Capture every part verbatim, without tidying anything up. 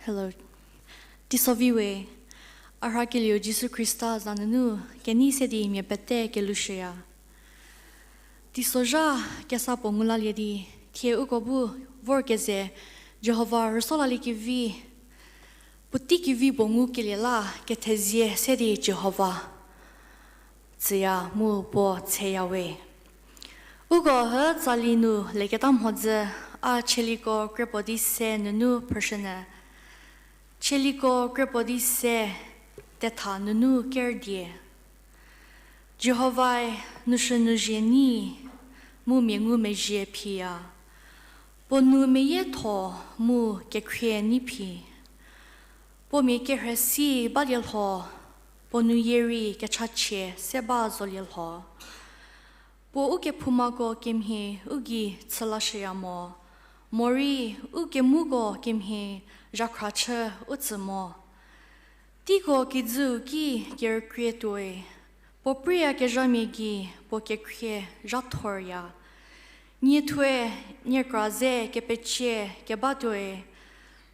Hello. Teisovi we, a rhakelieu Jisu Khrista za nunu kenei se di mia pete kelushüya. Teisozha kesa puo ngu lalie di, thie uko bu vorkeze Jihova rüso laliekevi, puotei kevi puo ngukelie la kethezie se di Jihova tsüya mu puo tseya we. Uko hü tsali nu leketa mhodzü a Chieliko kre puo di se nunu phrüshünyü. Chieliko kre puo di se tetha nunu ker die. Jihovae nushü nuzhie nyi mu mia ngumezhie phiya. Puo nou meyietho mu kekhrie nyi phi. Puo mia kerhei si balie lho, puo nou yie rei kechachie se ba zolie lho. Puo u kephoumako kemhie u gei chü lashüya mo, morei u kemuko kemhie zhakhra chü u tsü mo. Teiko kijüu ki kerükrie tuoi, puo preiyakezhamia gei puo kekhrie zhathorya. Niethoe niekra ze kepecie keba tuoi,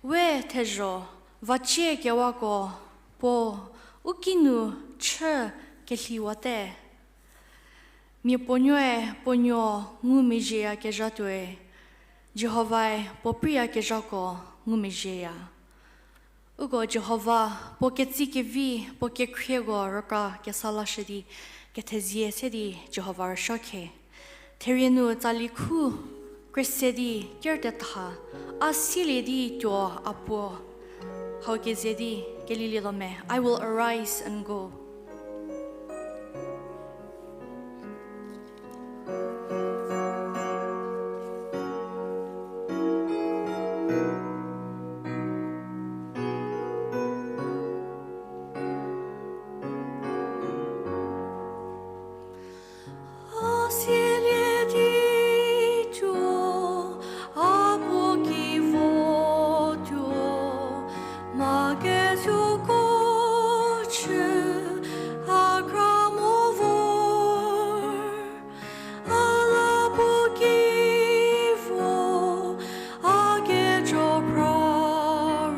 we thezho vacie kewako puo u kinu chü kelhiwate. Mia puonuoe puonuo ngumezhieyakezha tuoi, Jihovae puo preiyakezhako ngumezhieya. Uko Jihova puo ketsekevi, puo kekhrieko rükra kesa lashü di, kethezie se di Jihova rüsuo khe. Therie nu tsali khu kre se di ker tetha, a sielie di tuo a puo. Hau keze di kelilietuo me, I will arise and go. A sielie di tuo, a puo ki votuo, mha kesuoko chü, a kra mo vor, a la puo ki vo, a kejo phra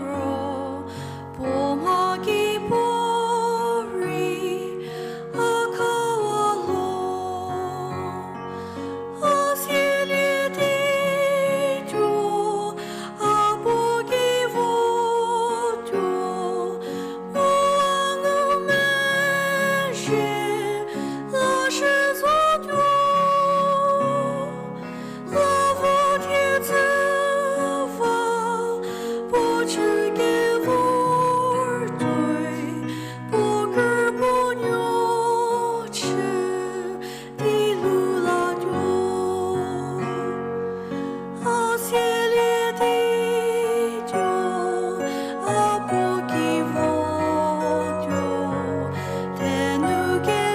ro, puo mha ki puo rei, a khawa lo. A sielie di tuo, a puo ki votuo, puo a ngumezhie lashü zotuo. La vo thie chü va, puo chü kevor tuoi, puo khrü puo nuo chü di lu latuo. A sielie di tuo, a puo ki votuo, thenu ke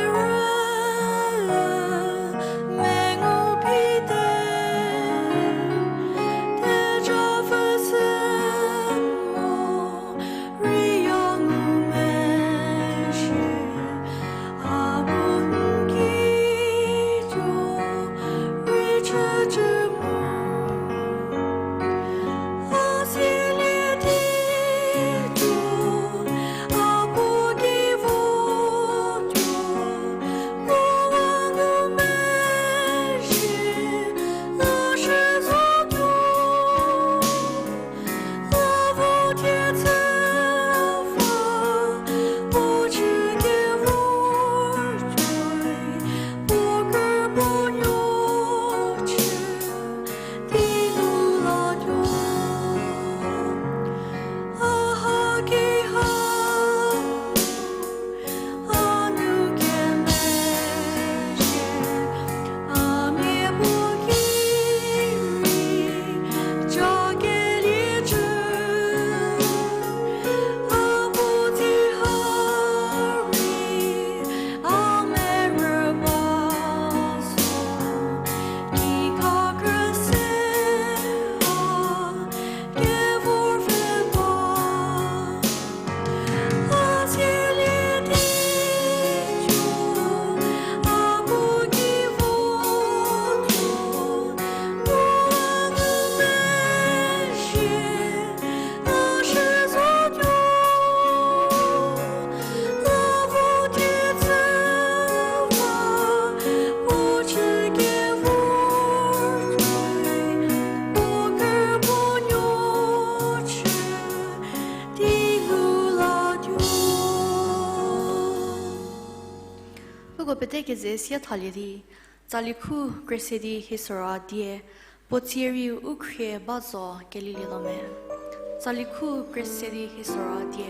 Uko pete keze sie thalie di, tsali khu kre se di hie sora die, puo tsie rei u khrie ba zo kelilietuo me. Tsali khu kre se di hie sora die.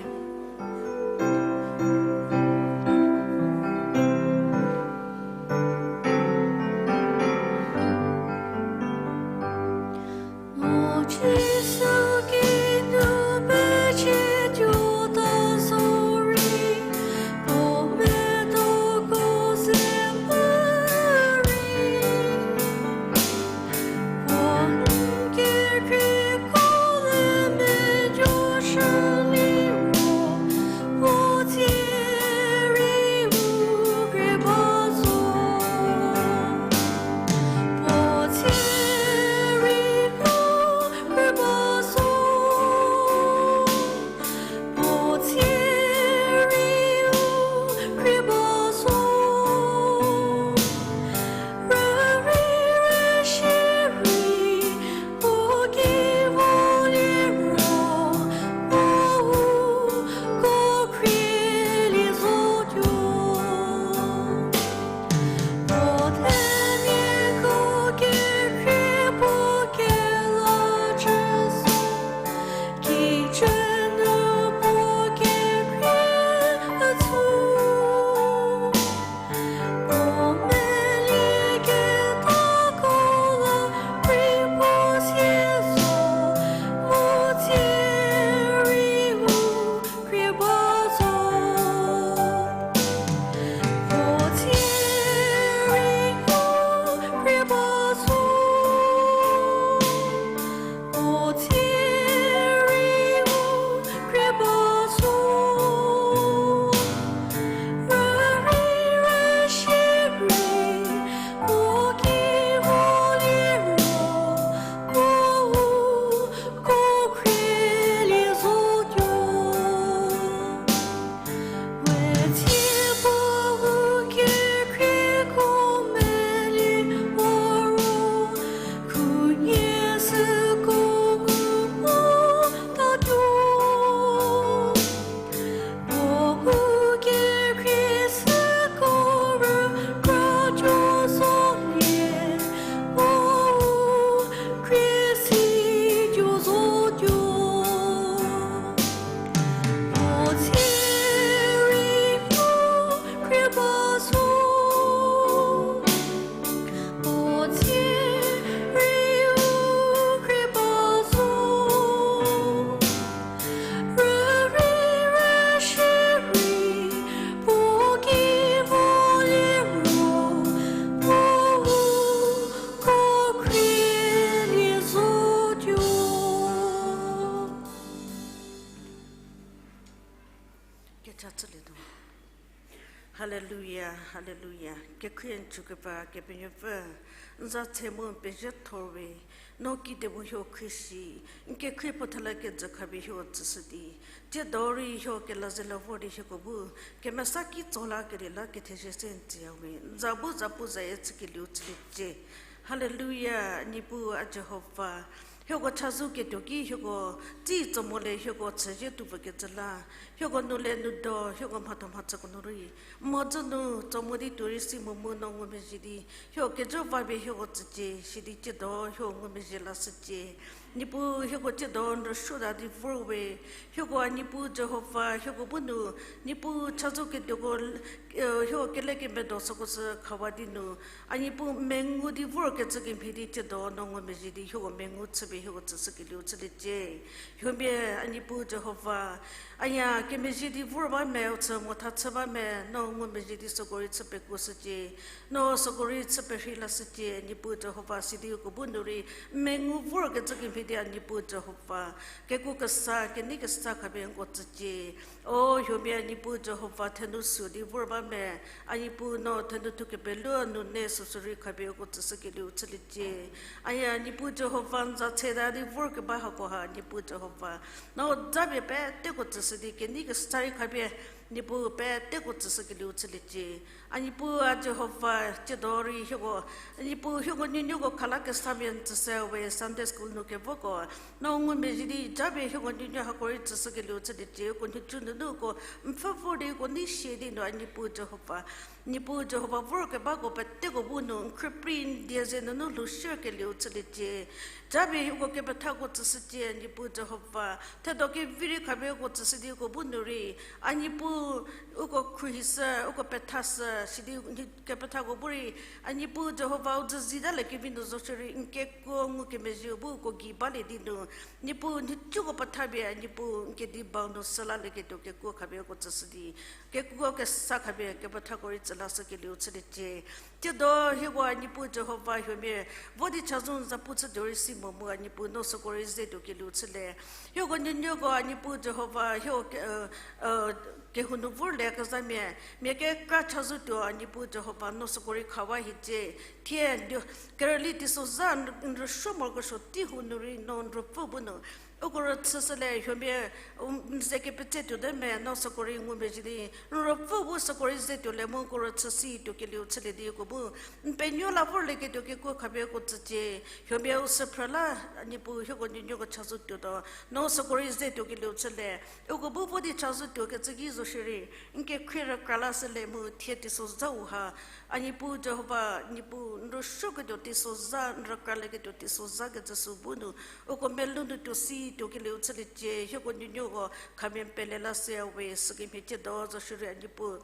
Kecha chülietuo. Haleluya, haleluya. Kekhrie n chükeba Kepenuopfü, n za tse mu n pezhie thor we, no kide mu hio khrie shi, n kekhrie puo thela kejü khapie hio tsüshü di, tsiedo rei hio kelazelie vor di hieko bu kemesa kitso la kelie la kethezie se n tsüya we, n za bu zapu zayie chükelieu chüliecie. Haleluya, Niepuu a Jihova, hieko chazou ketuo ki hieko tsi tso mo le hieko chüzie tuo vokecü la, hieko nu le nu do, hieko mhatho mhachüko nu rei, mhodzü nu tso mo di tuo rei si mo mu no ngumezhie di, hio kejo va pie hieko tsücie, sidi tsiedo hio ngumezhie lashücie. Niepuu hieko tsiedo n rüsuota di vor we, hieko a Niepuu Jihova, hieko bu nu, Niepuu chazou ketuoko, hieko kele kemedo süko sü khawa di nu, a Niepuu mengu di vorkecü kemhie di tsiedo no ngumezhie di hieko mengu chüpie hieko tsüshükelieu chüliecie. Hiemia a Niepuu Jihova, aya kemezhie di vor ba me, u chü motha chü ba me, no ngumezhie di süko rei chü pekuoshücie. No süko rei chü perhei lashücie, Niepuu Jihova, sidi uko bu nu rei mengu vorkecü kemhie di a Niepuu Jihova, kekuo kesa, kenei kesa khapie nko tsücie. O hiemia a Niepuu Jihova, thenou sü di vor ba me, a Niepuu no thenou thu kepelu nune süsü rei khapie uko tsüshükelieu chüliecie. Aya Niepuu Jihova, n za tseta di vorkeba hakoha Niepuu Jihova, no zapie peteko tsüshü di kenei kesa rei khapie Niepuu peteko tsüshükelieu chüliecie. A Niepuu a Jihova, tsiedo rei hieko, a Niepuu hieko nuonuoko khala kesamia n tsüshü we Sunday school nu kevoko. No ngumezhie di japie hieko nuonuo hako rei tsüshükelieu chüliecie, uko nhicu nunu uko n pfhü vor di uko nei sie di nu a Niepuu Jihova. Niepuu Jihova vorkebako peteko bu nu n khrüprei n die ze nunu lhou shierkelieu chüliecie. Japie uko kepethako tsüshücie, a Niepuu Jihova. Thedo kevi rei khapie uko tsüshü di uko bu nu rei, a Niepuu uko khruohishü, uko pethashü, sidi kepethako bu rei, a Niepuu Jihova u dzüzita le kevi nu zo shierei, n kekuo ngukemezhieu bu uko gei balie di nu, Niepuu nhicuko petha pie, a Niepuu n kedi bau nu sülalieketuo kekuo khapie uko tsüshü di, kekuo kesa khapie kepethako rei tsülashükelieu chüliecie. Tsiedo hieko a Niepuu Jihova hiemia, vo di chazou n zapu chütuo rei si mo mu a Niepuu no süko rei zetuo kelieu chülie. Hieko nuonuoko a Niepuu Jihova, hieko ke, kehou nu vorlie kezhamia, mia kekra chazou tuo a Niepuu Jihova no süko rei khawa hiecie. Thie kerüli teisozha n rüsuo morokesuo tei hou nu rei no n ruopfü bu nu uko rüchüshülie hiemia, n ze kepetse tuote me no süko rei ngumezhie di, n ruopfü bu süko rei zetuo le mu uko rüchüsi tuo kelieu chülie di uko bu n penuo la vorlieketuo kekuo khapie uko tsücie. Hiemia u süphrü la, a Niepuu hieko nuonuoko chazou tuotuo, no süko rei zetuo kelieu chülie. Uko bu vo di chazou tuo kecü ki zo shierei, n kekhrie rükra lashülie mu thie teisozhau ha, a Niepuu Jihova, Niepuu n rüsuoketuo teisozha, n rükralieketuo teisozha kecü sü bu nu, uko melou nu tuo si tuo kelieu chüliecie, hieko nuonuoko khamia n pele lashüya we. Sükemhie tsiedo zo shierei a Niepuu,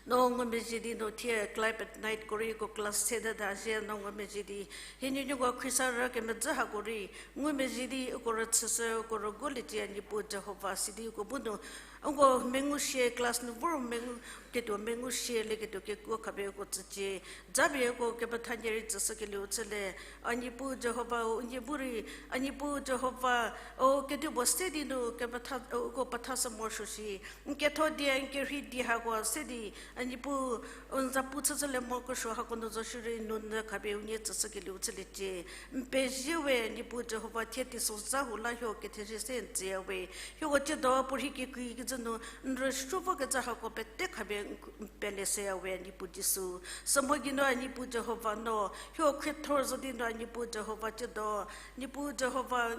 no ngumezhie di nu thie climate nightko rei uko class se tata zhie no ngumezhie di, hie nuonuoko khriesarü kemedzü hako rei ngumezhie di uko rüchüshü, uko rüguoliecie a Niepuu Jihova, sidi uko bu nu uko mengu shie class nu vor menguketuo mengu shielieketuo kekuo khapie uko tsücie. Japie uko kepethanie rei tsüshükelieu chülie. A Niepuu Jihova, u nie bu rei, a Niepuu Jihova, o kedipuo se di nu kepetha, uko pethashü morosuo shi, n ketho die n kerhei die hako se di, a Niepuu, n zapu chüshülie morokesuo hako nu zo shierei nunu khapie unie tsüshükelieu chüliecie. N pezie we, Niepuu Jihova, thie teisozha hu la hieko kethezie se n tsüya we. Hieko tsiedo puorhi kekreikecü nu n rüsuo vokecü hako pete khapie n pele shüya we, a Niepuu Jisu. Sümhogi nu a Niepuu Jihova no hieko khriethor zo di nu a Niepuu Jihova tsiedo, Niepuu Jihova,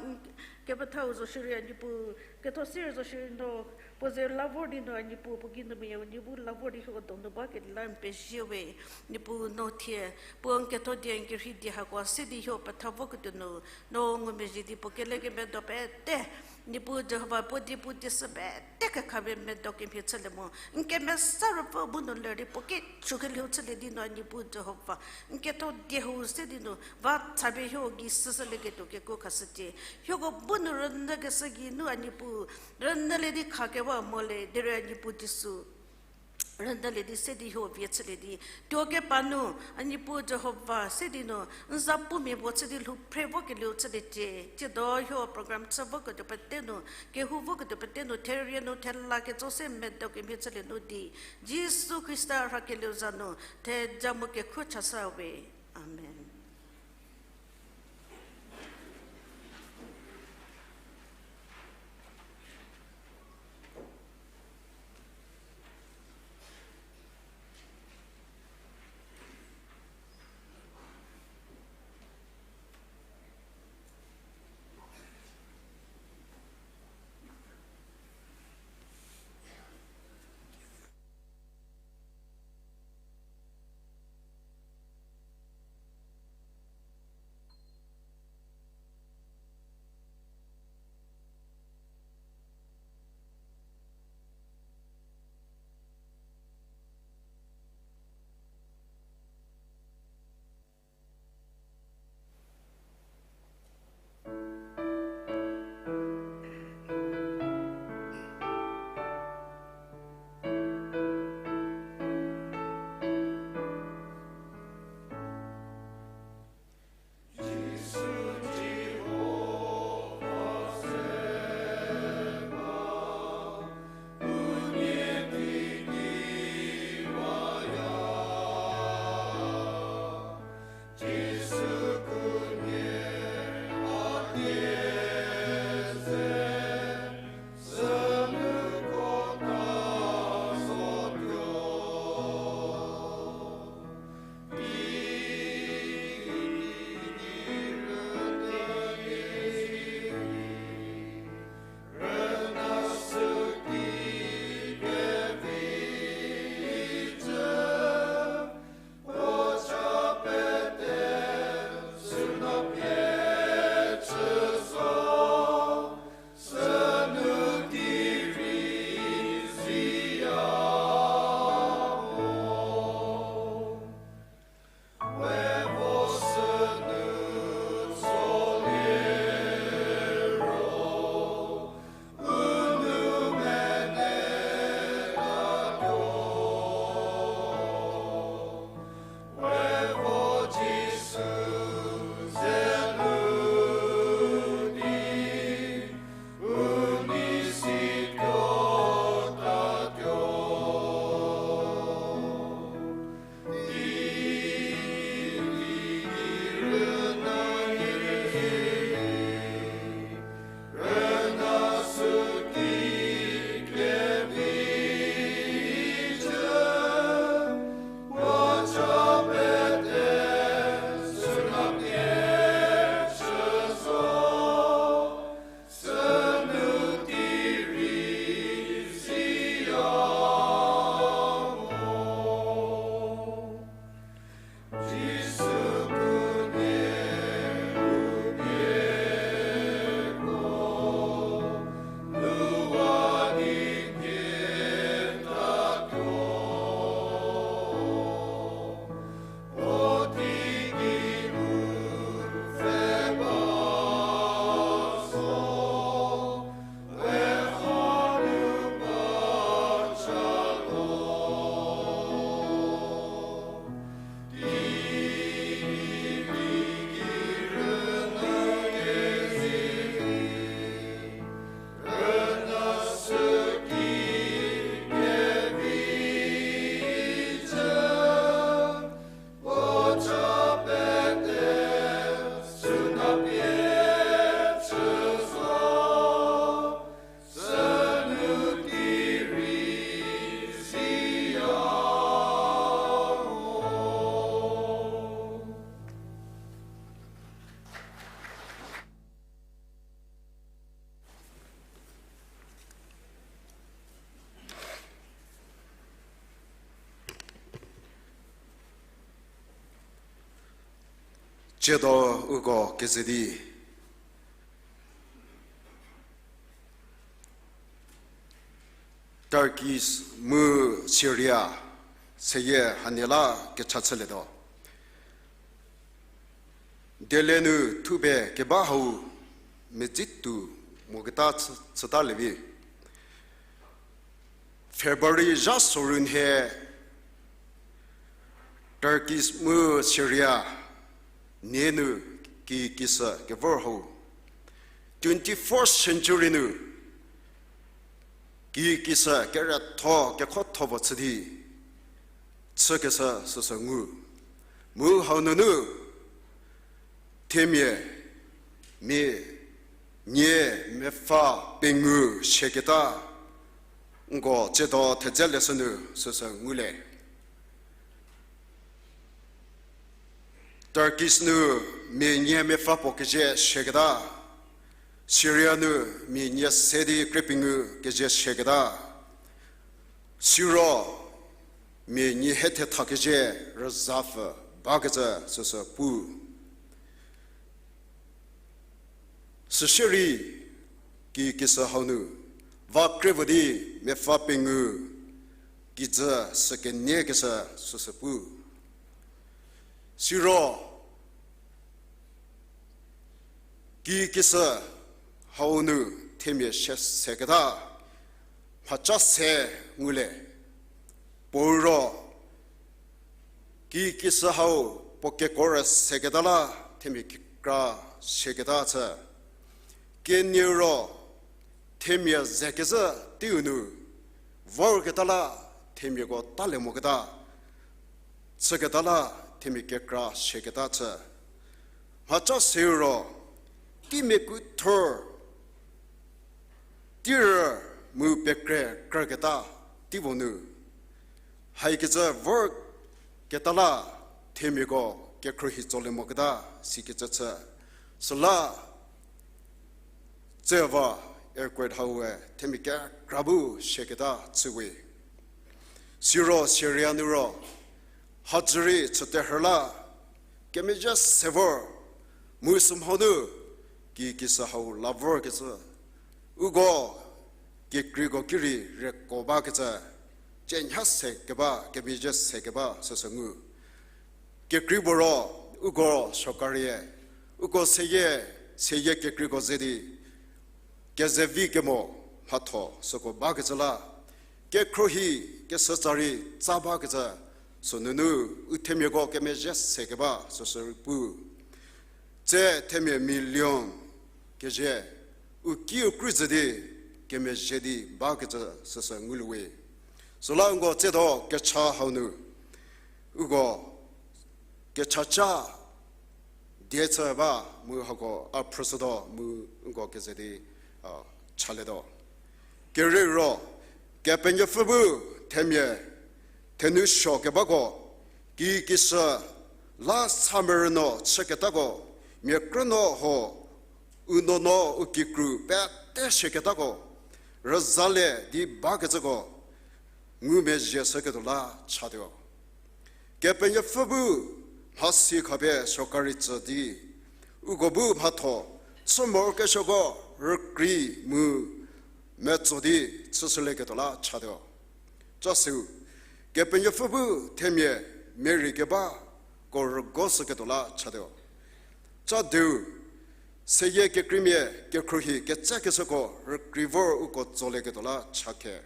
kepethau zo shierei a Niepuu, ketho sirei zo shierei no puo ze la vor di nu a Niepuu puo kinu meyau nie bu la vor di hieko donu bakelie la n pezie we. Niepuu no thie, puo n ketho die n kerhei die hako se di hieko petha voketuo nu, no ngumezhie di puo kelekemedo pete, Niepuu Jihova, puo die puo die sü pete kekhapie medo kemhie chülie mo. N kemesa ruopfü bu nu ler di puo kechükelieu chülie di nu a Niepuu Jihova, n ketho die hau se di nu va thapie hieko gei süshülieketuo kekuo khashücie. Hieko bu nu rünyükeshü geinu a Niepuu, rünyülie di khakewa mo le derei a Niepuu Jisu, rünyülie di se di hieko vie chülie di tuo kepa nu, a Niepuu Jihova, se di nu n zapumia puo chü di lhou phre vokelieu chüliecie. Tsiedo hieko program chü voketuo pete nu, kehou voketuo pete nu, therie nu thela ketso se medo kemhie chülie nu di, Jisu Khrista rhakelieu za nu theja mu kekhruo chashü we. Amen. Tsiedo uko keze di Turkey mu Syria seyie hanie la kecha chülietuo. Diele nu thupie keba hau medzi tuo moketa chü-, chütalie vi. February zha sorou nhie Turkey mu Syria nie nu kikisü kevor hau, twenty-first century nu kikisü keretho kekhotho vo chü di chükeshü süsü ngu. Mu hau nunu themia mia nie mepfü pengou siaketa nko tsiedo thedze leshü nu süsü ngulie. Turkey nu mia nie mepfü puo kezie siaketa, Syria nu mia nie se di krie pengou kezie siaketa, siro mia nie he thetha kezie rüzapfü bakecü süsü pu. Süsie rei kikisü hau nu va krievo di mepfü pengou kijü sükenie keshü süsü pu. Siro kikisü hau nu themia sie seketa mhaca se ngulie. Puo ro kikisü hau puo kekuo rü seketa la themia kekra siaketa chü. Kenie ro themia ze kezhü teiu nu vorketa la themiako talie moketa chüketa la themia kekra siaketa chü. Mhaca seu ro teimia kuthor tirü mu pekre krüketa teivo nu haikecü vorketa la themiako kekhruohi tsolie moketa sikecü chü. Süla tseva earthquake hau we themia kekra bu siaketa chüwe. Siro Syria nu ro hadzü rei chüterhü la kemezhie se vor, mu sümhonu kikisü hau la vorkecü, uko kekreiko ki rei reko bakecü, tsie nha se keba, kemezhie se keba süsü ngu. Kekrei puo ro uko sorkarie uko seyie, seyie kekreiko ze di kezevi kemo mhatho süko bakecü la kekhruohi keshütsa rei tsa bakecü, sünunu u themiako kemezhie se keba süsü rei pu. Tse themia million kezhie u kiu krüzhü di kemezhie di bakecü süsü ngulie we. Süla nko tsiedo kecha hau nu uko kechaca die chü ba mu hako a phrüshütuo mu nko keze di, a, chalietuo. Kerieu ro, Kepenuopfü bu themia thenou suo kebako, kikisü la samerüno chüketako, mia krünuo ho u nuonuo u kikru pete siaketako, rüzalie di bakecüko ngumezhie shüketuo la chatuo. Kepenuopfü bu mhasi khapie sorkari tsü di uko bu mhatho chü morokesuoko rükrei mu metso di chüshülieketuo la chatuo. Ca seu, Kepenuopfü bu themia meri kebako rügo shüketuo la chatuo. Ca deu, seyie kekreimia kekhruohi ketsekeshüko rükrei vor uko tsolieketuo la chakhe.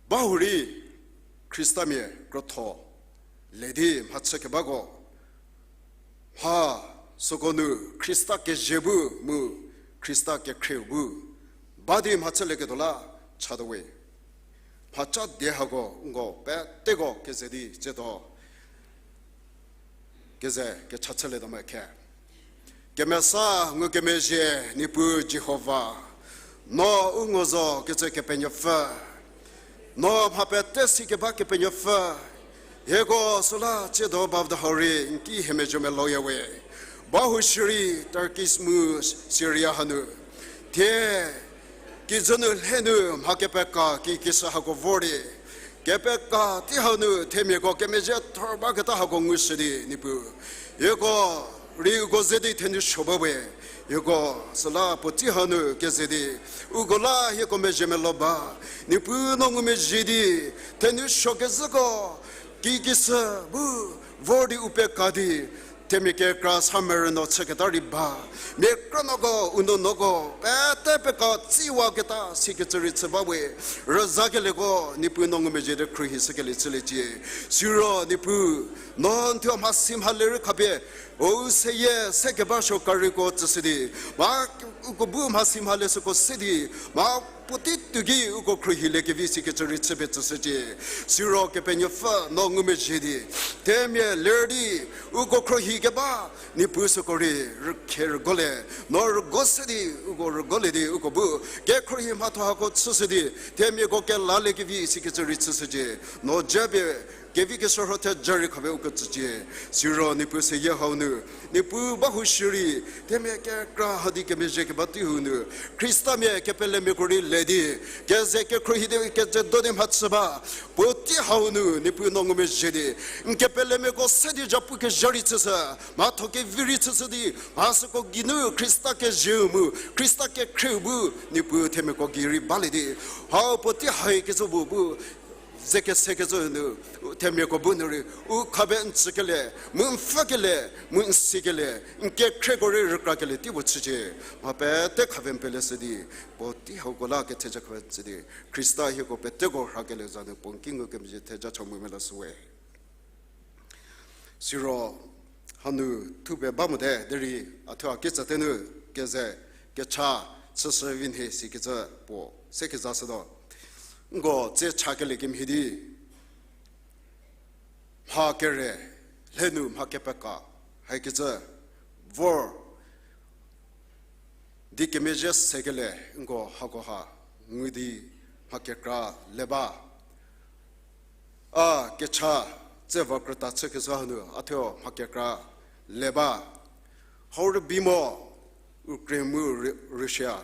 Bahurei Khristamia krotho le di mhachü kebako, mha süko nu Khrista kezie bu mu Khrista kekhrieu bu ba di mhachülieketuo la chatuo we. Mhaca die hako nko peteko keze di tsiedo keze kecha chülietuo mekhe. Kemesa ngukemezhie Niepuu Jihova, no u ngo zo kecü Kepenuopfü, no mha pete si keba Kepenuopfü, hieko süla tsiedo bavdahorei n ki hie mejo meloya we. Bahu shierei Turkey mu Syria hanu, thie kijü nu lhe nu mha kepeka kikisü hako vor di kepeka tei hau nu themiako kemezhie thor baketa hako ngushü di Niepuu, hieko rei uko ze di thenou suo ba we. Hieko süla puotei hau nu keze di uko la hieko mezhie melou ba. Niepuu no ngumezhie di thenou suo kezhüko kikisü bu vor di u peka di themia kekra sa merü no chüketa rei ba. Mia krünuoko, u nuonuoko pete peka tsiwaketa sikecü rei chü ba we. Rüzakelieko Niepuu no ngumezhie di khruohi shükelie chüliecie. Siro Niepuu, no n thuo mhasi mhale rei khapie u seyie se keba suo kariko tsüshü di, mha uko bu mhasi mhale süko se di, mha puotei tuo ki uko khruohiliekevi sikecü rei chüpie tsüshücie. Siro Kepenuopfü no ngumezhie di themia ler di uko khruohi keba Niepuu süko rei rükhe rügolie, no rügo se di uko rügolie di uko bu kekhruohi mhatho hako chüshü di themiako kelaliekevi sikecü rei chüshücie. No japie kevi keshürho theja rei khapie uko tsücie. Siro Niepuu seyie hau nu, Niepuu ba hu shierei themia kekra hadi kemezhie keba tei hau nu Khristamia kepelemiako rei le di keze kekhruohi di keze do di mhachü ba. Puotei hau nu Niepuu no ngumezhie di n kepelemiako se di zhapu kezha rei chüshü, mhatho kevi rei chüshü di mha süko geinu Khrista kezieu mu Khrista kekhrieu bu Niepuu themiako gei rei balie di, hau puotei haikecü bu bu ze kesekecü nu themiako bu nu rei u khapie n tsükelie, mu n pfükelie, mu n sikelie, n kekhrieko rei rükrakelie tei puo chücie. Mha pete khapie n pele shü di, puotei hauko la ketheja khapie tsü di Khrista hieko peteko rhakelie za nu puo n ki ngukemezhie theja cha mu melashüwe. Siro hanu thupie ba mote derei a thuo a ketsate nu keze kecha chüshü vi nhie sikecü puo se kezashütuo. Nko tse chakelie kemhie di mha kere lhenu mha kepeka haikecü vor di kemezhie sekelie nko hakoha ngu di mha kekra le ba. A kecha tse va krüta chükezha hanu a thuo mha kekra le ba. Hau rübei mo Ukraine mu Ru-, Russia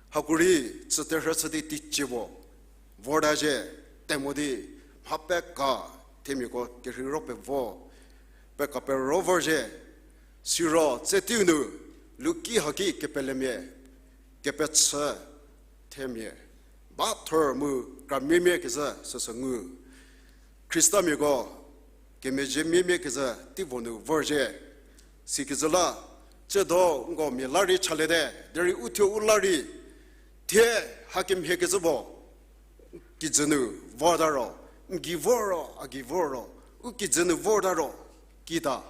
hako rei chüterhü chü di teicie puo vorta zhie, temo di mha peka themiako kerhei ro pevo, peka pero vorzhie. Siro tse teiu nu luki haki kepelemia kepechü themia ba thor mu kra miemia kezhü süsü ngu. Khristamiako kemezhie miemia kezhü tei puo nu vorzhie. Sikezhü la, tsiedo nko mia la rei chaliete derei u thuo u la rei thie hakemhie kezhü puo kijü nu vorta ro, n gei vor ro, a gei vor ro, u kijü nu vorta ro, kita.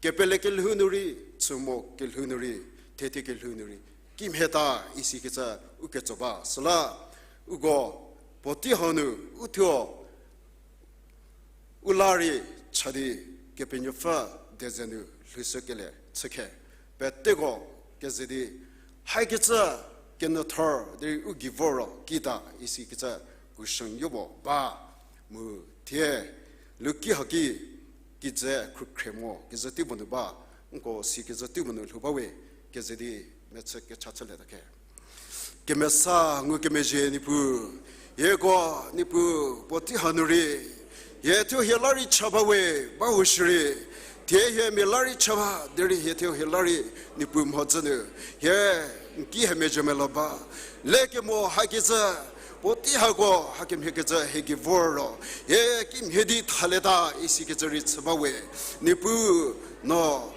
Kepele kelhou nu rei, chümo kelhou nu rei, thethie kelhou nu rei kimhieta isikecü u ketso ba. Süla uko puotei hau nu u thuo u la rei cha di Kepenuopfü deze nu lhoushükelie chükhe. Peteko keze di haikecü kenyü thor derei u gei vor ro kita isikecü question yopuo ba mu thie luki haki kijü khrükhrie mo kezhü tei puo nu ba, nko sikezhü tei puo nu lhou bawe, keze di mechü kecha chülieta khe. Kemesa ngukemezhie Niepuu, hieko Niepuu puotei hanu rei hie thuo hie la rei cha bawe, ba hu shierei thie hie mia la rei cha ba derei hie thuo hie la rei Niepuu mhodzü nu hie n ki hie mezhie melou ba. Lekemo hakecü puotei hako hakemhie kecü hie gei vor ro hie kimhie di thalieta isikecü rei chü bawe. Niepuu, no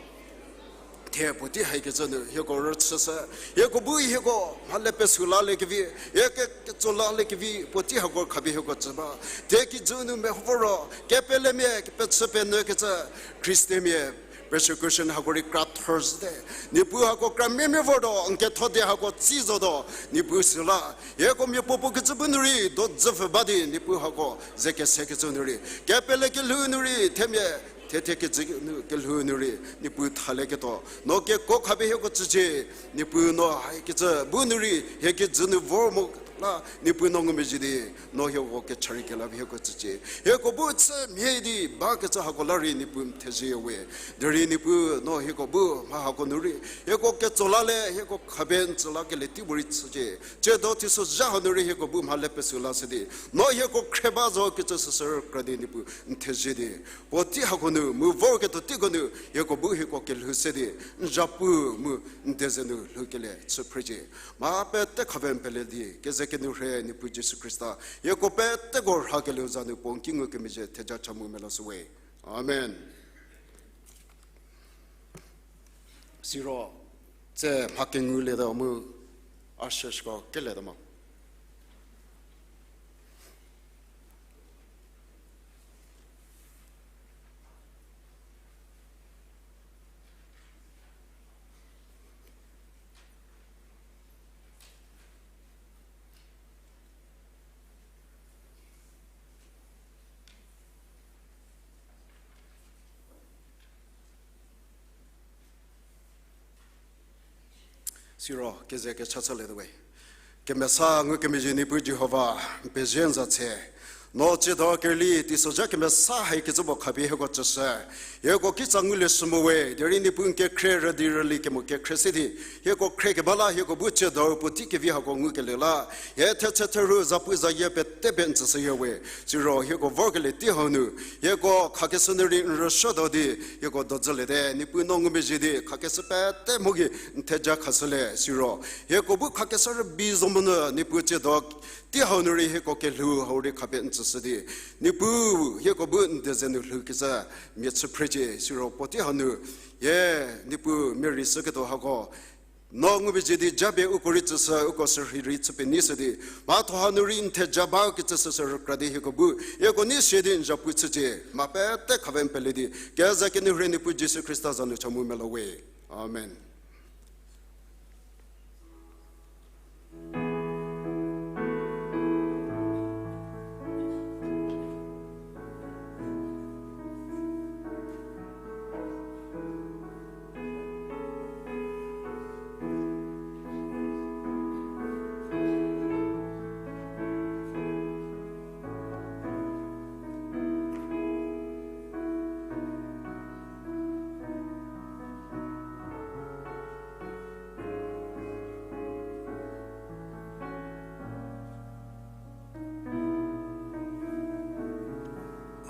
thie puotei haikecü nu hieko rüchüshü, hieko bu hieko mhale pesü laliekevi, hie ke ketso laliekevi puotei hako khapie hieko tsü ba. Thie kijü nu meho ro kepelemia kepechü penyü kecü Khristamia persecution hako rei kra thor zhüte. Niepuu hako kra miemia vortuo, n ketho die hako tsi zotuo, Niepuu süla hieko mia puopuo kecü bu nu rei do dzüpfü ba di Niepuu hako ze kesekecü nu rei, kepele kelhou nu rei, themia thethie kejü nu kelhou nu rei Niepuu thalieketuo no keko khapie hieko tsücie. Niepuu no haikecü bu nu rei hie kijü nu vor mo la, Niepuu no ngumezhie di, no hieko kecha rei kela vi hieko tsücie. Hieko bu chü mhie di bakecü hako la rei Niepuu n theziewe. Derei Niepuu no hieko bu mha hako nu rei hieko ketso la le, hieko khapie n tsü lakelie tei bu rei chücie. Tsiedo teisozha hanu rei hieko bu mha le pesü lashü di, no hieko khrie ba zo kecü süsü rükra di Niepuu n thezie di, puotei hako nu mu vorketuo teiko nu hieko bu hieko kelhou se di, n zapu mu n deze nu lhoukelie chü phrecie. Mha pete khapie n pele di, keze kenu rhe Niepuu Jisu Khrista, hieko peteko rhakelieu za nu puo n ki ngukemezhie theja cha mu melo shüwe. Amen. Siro, tse mha kenguliete mu, ushersko keliete mo. Siro, keze kecha chülietuowe. Kemesa ngukemezhie Niepuu Jihova, n pezie n za tse. No tsiedo kerüli teisozha kemesa haikecü puo khapie hieko tsüshü. Hieko kitsa ngulie shü mu we, derei Niepuu n kekhrie rüdi rüli kemo kekhrie se di, hieko khrie keba la hieko bu tsiedo puotei kevi hako ngukelie la, hie thetse therhu zapu zayie pete pie n tsüshüya we. Siro hieko vorkelie tei hau nu, hieko khakeshü nu rei n rüsuotuo di, hieko dozüliete, Niepuu no ngumezhie di khakeshü pete mho gei n theja khashülie siro, hieko bu khakeshü rübei zo monyü Niepuu tsiedo tei hau nu rei hieko kelhou hau rei khapie n tsüshü di, Niepuu hieko bu n deze nu lhoukecü mia chü phrecie siro puotei hau nu, hie Niepuu mia rei shüketuo hako no ngumezhie di japie uko rei tsüshü, uko sürhei rei chü pie neishü di, mhatho hanu rei n theja bakecü süsü rükra di hieko bu hieko nei sie di n zapu chücie, mha pete khapie n pele di, keze kenu rhe Niepuu Jisu Khrista za nu cha mu melo we. Amen.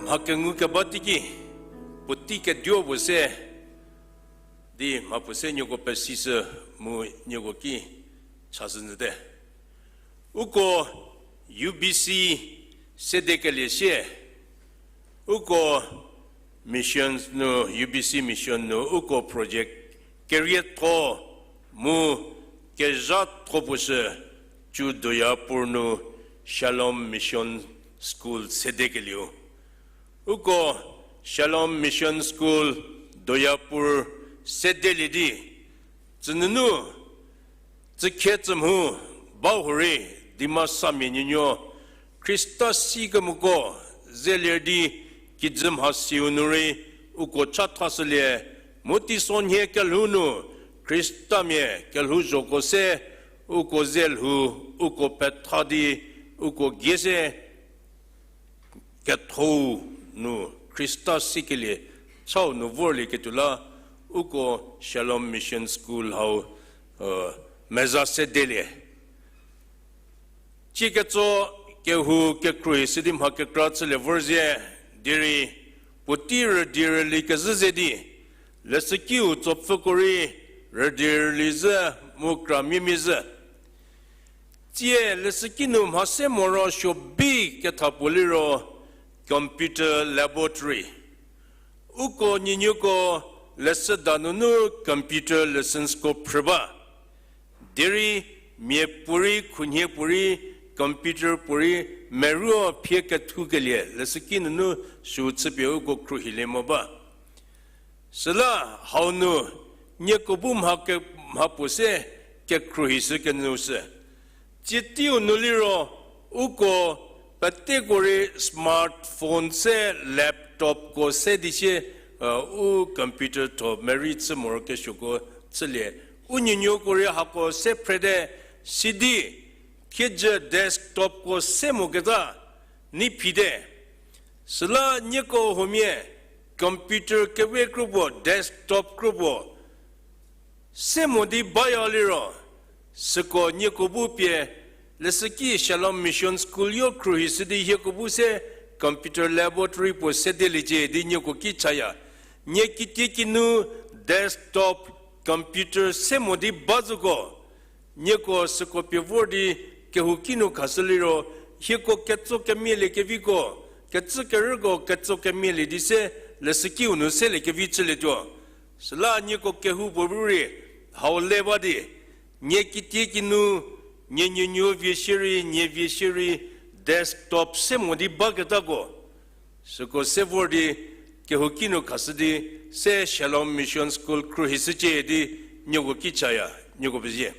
Mha kengu keba teiki, puotei keduo puo se di mha puo se nieko pesishü mu nieko ki chashü nyüte. Uko U B C sedekelie sie, uko missions nu, U B C mission nu uko project kerietho mu kezhatho puo shü, Chu Doyapur nu Shalom Mission School sedekelieu. Uko Shalom Mission School Doyapur sedelie di, tsünunu tsükhie tsümhou ba hurei Dimasamia nuonuo Khrista sikemoko zelie di kijü mhasiu nu rei uko chathashülie, mu teisonhie kelhou nu Khristamia kelhouzhoko se uko ze lhou, uko petha di, uko gie se kethou nu Khrista sikelie chau nu vorlieketuo la, uko Shalom Mission School hau meza sedelie. Tsie ketso kehou kekhruohi sidi mha kekra chülie vorzhie, derei puotei rüdi rüli kezhü ze di, leshükiu tsopfüko rei rüdi rüli zhü mu kra miemie zhü. Tsie leshüki nu mha se moro suobi ketha puo liro computer laboratory. Uko nuonuoko leshüda nunu computer lessonsko phrü ba. Derei miapuorei, khunhie puorei, computer puorei, meruo phie kethukelie leshüki nunu sü chüpie uko khruohilie mo ba. Süla hau nu nieko bu mha ke, mha puo se kekhruohishü kenyü sü. Tsie teiu nu liro uko peteko rei smartphone se laptopko se di sie, u computer tho merei chü morokesuoko chülie. U nuonuoko rei hako se phrete sidi thiedzü desktopko se moketa ni phite. Süla nieko huomia computer kewe kropuo, desktop kropuo se mo di baya liro, süko nieko bu pie, leshüki Shalom Mission School yo khruohishü di hieko bu se computer laboratory puo sedeliecie di nieko ki chaya. Nie kitiekinu desktop computer se mo di ba zoko, nieko süko pie vor di kehouki nu khashü liro, hieko ketso kemialiekeviko, kecü kerüko ketso kemielie di se, leshükiu nu seliekevi chülietuo. Süla nieko kehoupuorei hau le ba di, nie kitiekinu, nie nuonuo vie shierei, nie vie shierei, desktop se mo di baketako, süko se vor di kehouki nu khashü di se Shalom Mission School khruohishücie di nieko ki chaya, nieko pezie.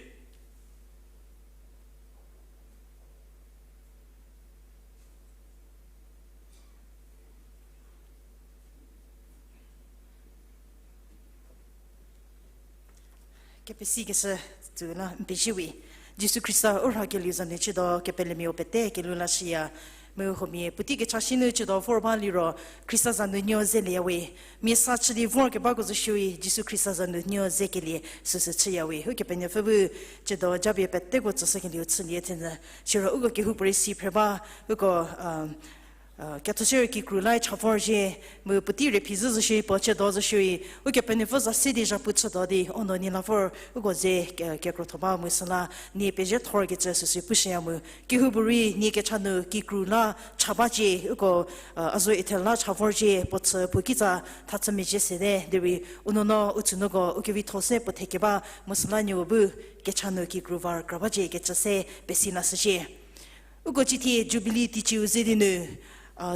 Kepesikeshü tsü la n pezie we. Jisu Khrista u rhakelieu za nu chüdo kepelemia pete kelhou la shüya. Mu huomia puotei kecha shi nu chüdo vor ba liro Khrista za nu nuo zelieya we. Mia sa chü di vorkebako zo shierei Jisu Khrista za nu nuo zekelie süsü chüya we. Ukepenuopfü bu chüdo japie peteko tsüshükelieu chülie thenyü. Siro uko kehoupuorei si phre ba, uko kethoshierei kikru la cha vorzhie, mu puotei rei phi zhü zo shierei puo chüdo zo shierei Ukepenuopfü za se di zhapu chüdo di u nuo nie la vor uko ze kekrotho ba mu süla nie pezie thorkecü süsü pushüya mu. Kehoupuorei nie kecha nu kikru la cha bacie uko, a zo ithel la cha vorzhie puo chü puo kitsa thachü mezhie sete derei u nuonuo u tsünuoko u kevitho se puo thekeba mu süla nieko bu kecha nu kikru va rükra bacie kecü se pesi lashücie. Uko cithie Jubilee teiciu ze di nu,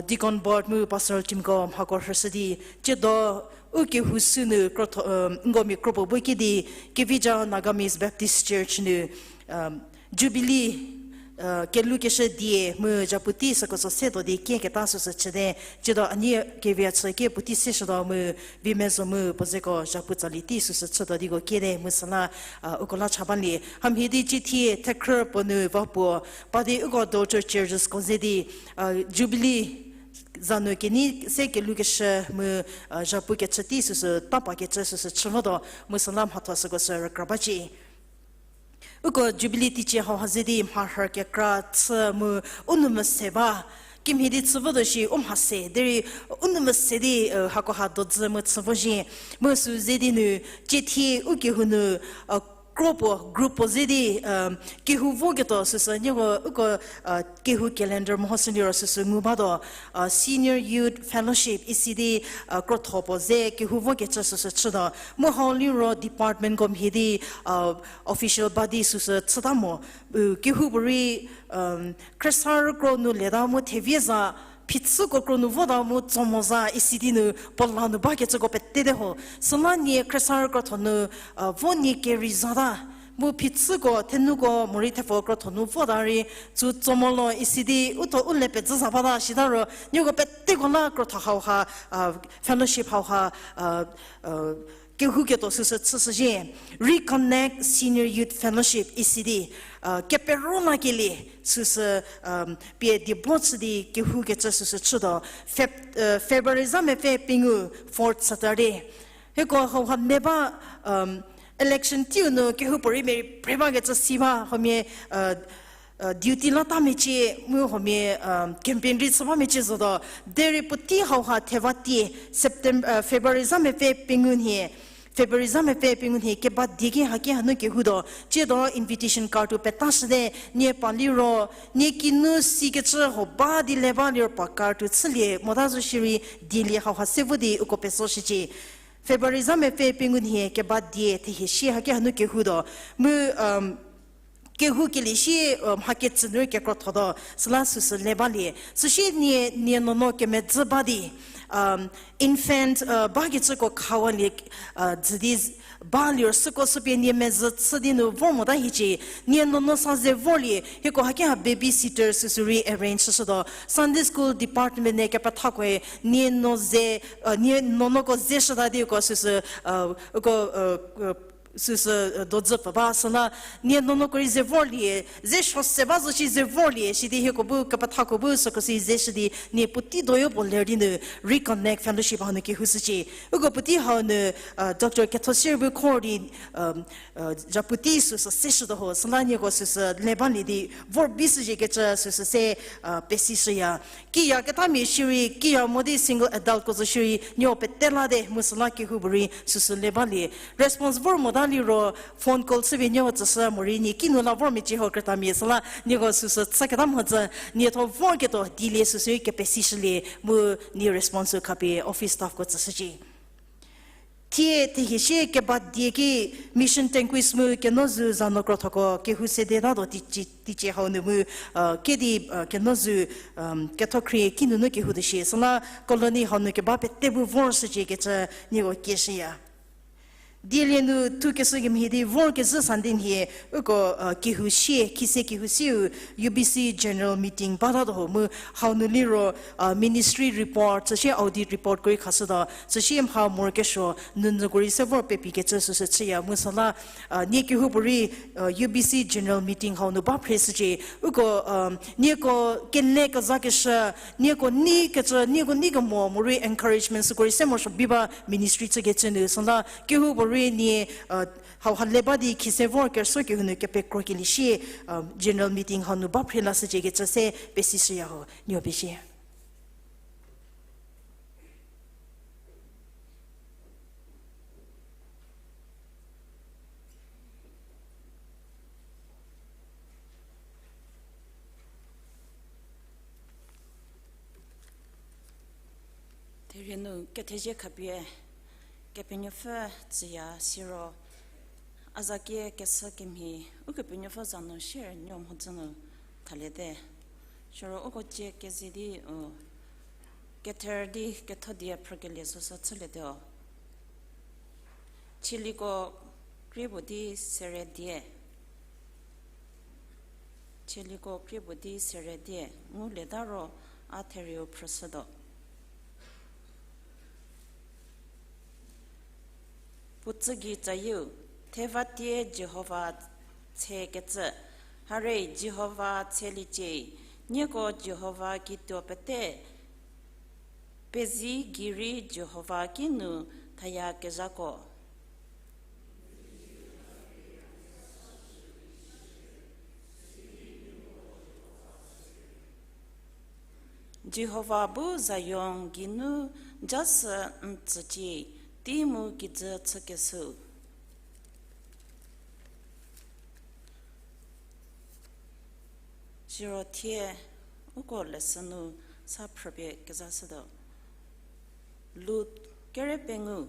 Deacon Board mu Pastor teamko mhako rhüshü di, chüdo u kehou sünu krotho, nkomia kropuo bu ki di, Kevija Nagamese Baptist Church nu, Jubilee kelukeshü die mu zhapu tei süko so se do di kieketa süsü chüte, chüdo a nie kevia chü kie puotei seshütuo mu, vi mezo mu puo zeko zhapu tsali tei süsü chütuo diko kiete mu süla, uko la cha balie. Hamhie di cithie thekhrü puo nu va puo, pa di uko daughter churchesko ze di, Jubilee za nu kenei se kelukeshü mu, zhapu kechü tei süsü tapakecü süsü chü votuo mu süla mhatho süko sü rükra bacie. Uko Jubilee teicie hauha ze di mharhü kekra chü mu u nou mese ba, kimhie di chü votuo shi u mhase, derei u nou mese di, hakoha dodzü mu chü vo zhie, mu sü ze di nu, cithie u kehou nu, kropuo, group puo ze di, kehou voketuo süsü nieko uko, kehou calendar mehoshü liro süsü ngu batuo, Senior Youth Fellowship isi di, krotho puo ze kehou vokecü süsü chütuo. Mu hau liro departmentko mhie di, official body süsü chüta mo, kehoupuorei, khriesarü kro nu leta mu thevie za, phichüko kro nu vota mu tso mo za isi di nu puo la nu bakecüko petete ho. Süla nie khriesarü krotho nu, vo nie kerei zata. Mu phichüko, thenuko, morei thepfuko krotho nu vota rei, tsü tso mo lo isi di, u tho u le pezü za bata shita ro, nieko peteko la krotho hauha, fellowship hauha, kehouketuo süsü chüshüzhie, Reconnect Senior Youth Fellowship isi di, kepero lakelie süsü, pie diebo chü di kehoukecü süsü chütuo, Feb-, February za mepfü pengou, fourth Saturday. Hieko hauha ne ba, election teiu nu kehoupuorei merei phre bakecü si ba, huomia, duty la ta mecie mu huomia, campaign rei chü ba mecie zotuo, derei puotei hauha theva tie, September, February za mepfü pengou nhie, February za mepfü pengou nhie keba die ki haki hanu kehoutuo, ciedo invitation card-u petashüte, nie pa liro, nie kinu sikecü huo ba di le ba liro pa card-u chülie mota zo shierei dielie hauha se vo di uko pesoshücie. February za mepfü pengou nhie keba die thehie shie haki hanu kehoutuo. Mu, kehoukelie shie, mha ketsü nu rei kekrothotuo, süla süsü le balie. Süsie nie, nie nuonuo kemedzü ba di, infant, bakecüko khawalie, dzü di ba liro süko sü pie nie mezhü chü di nu vor mota hiecie, nie nuonuo sa ze vorlie, hieko haki ha babysitter süsü rei arrange chüshütuo. Sunday school department-e kepethakoe nie nuo ze, nie nuonuoko ze shüta di uko süsü, uko, süsü, dodzü pfü ba süla, nie nuonuoko rei ze vorlie, ze suose ba zo shi ze vorlie, sidi hieko bu, kepethako bu, süko si ze shü di, nie puotei doyo puo ler di nu, Reconnect Fellowship hau nu kehoushücie. Uko puotei hau nu, Doctor Kethosie bu khor di, zhapu tei süsü se shütuo ho, süla nieko süsü le balie di, vor bi shüzhiekecü süsü se, pesishüya. Kiya ketamia shierei, kiya mo di single adultko zo shierei, nieko pete la te, mu süla kehoupuorei süsü le balie. Response vor mota liro, phone call chüpie nieko tsüshü morei nie kinu la vor mecie ho krütamia süla, nieko süsü chüketa mhodzü, nieko vorketuo dilie süsü kepesishülie, mu nie response-u khapie office staffko tsüshücie. Thie thehiesie keba die ki Mission Tanquist mu Kenozu Zanu Krothoko kehou sedetatuo teicie, teicie hau nu mu, kedi, Kenozu, ketho khrie kinunu kehou tuo shie, süla colony hau nu keba pete bu vorshüciekecü nieko kieshüya. Dielie nu thukeshü kemhie di vorkezhü Sunday nhie, uko, kehou sie, khise kehou sieu, U B C General Meeting batatuo ho mu, hau nu liro, ministry report, süsie audit reportko rei khashütuo, süsie mha morokesuo, nunu ko rei se vor pepikecü süsü chüya mu süla, nie kehoupuorei, U B C General Meeting hau nu ba phreshücie, uko, nieko kele kezakeshü, nieko neikecü, nieko nei kemo morei encouragement süko rei se morosuo bi ba ministry chükecü nu süla, kehoupuorei nie, hauha le ba di khise vor kerüsuo kehou nu kepekrokelie shie, General Meeting hau nu ba phre lashüciekecü se pesishüya ho, nieko pezie. Therie nu kethezie khapie, Kepenuopfü tsüya siro, a za kie keshü kemhie, Ukepenuopfü za nu shierei nuo mhodzü nu thaliete. Siro uko cie keze di, u, kether di ketho die phrükelie süsü chülietuo. Chieliko krie puo di sere die. Chieliko krie puo di sere die, ngulieta ro a therieu phrüshütuo. Puo tsü gei tsayieu, thevatie Jihova tshekecü, hare Jihova tsheliecie, nieko Jihova kituo pete, pezi gei rei Jihova kinu thayakezhako. Jihova bu Zion geinu ja sü n tsücie, tei mu kijü chükeshüu. Siro thie uko lesson nu sa phrüpie kezashütuo. Luk kere pengou.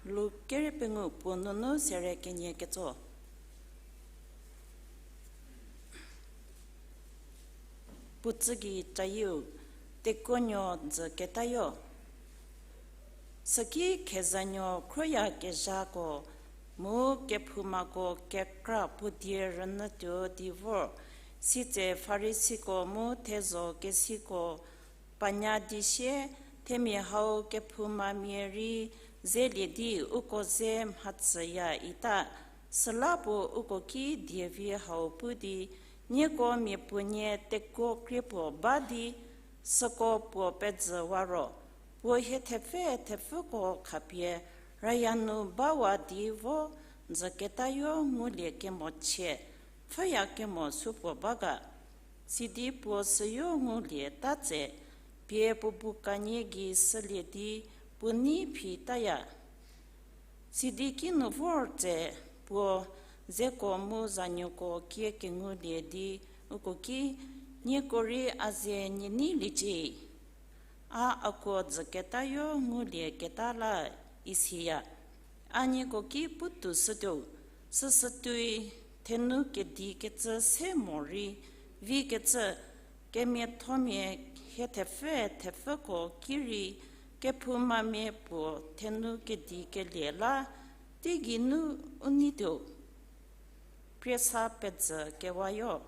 Luk kere pengou puo nunu sere kenie ketso. Puo tsü gei tsayieu, tekuonuo dzü ketayo. Süki khezanuo khroyakezhako mu kephoumako kekra puo die rünyütuo di vor, sitse Farisiko mu thezho kesiko panya di sie, themia hau kephoumamia rei zelie di uko ze mhatsüya ita, süla puo uko ki dievi hau pu di, nieko miapuonie tekuo krie puo ba di, süko puo pezhüwa ro, puo hie thepfü thepfüko khapie raya nu bawa di vo dzü ketayo ngulie kemo chie, pfhüya kemo supuo ba ga. Sidi puo süyo ngulieta tse, pie puo bu kanie gei sülie di puo nei phitaya. Sidi kinu vor tse puo zeko mu zanuoko kie kengulie di uko ki, nieko rei a ze nie neiliecie. A a kuo dzü ketayo ngulie keta la isiya. A nieko ki putuo shütuo, süsü tuoi thenu kedi kecü se morei vikecü, kemiathomia hie thepfü thepfüko ki rei kephoumamia puo thenu kedi kelie la, teigei nu u neituo. Priesa pezhü kewayo.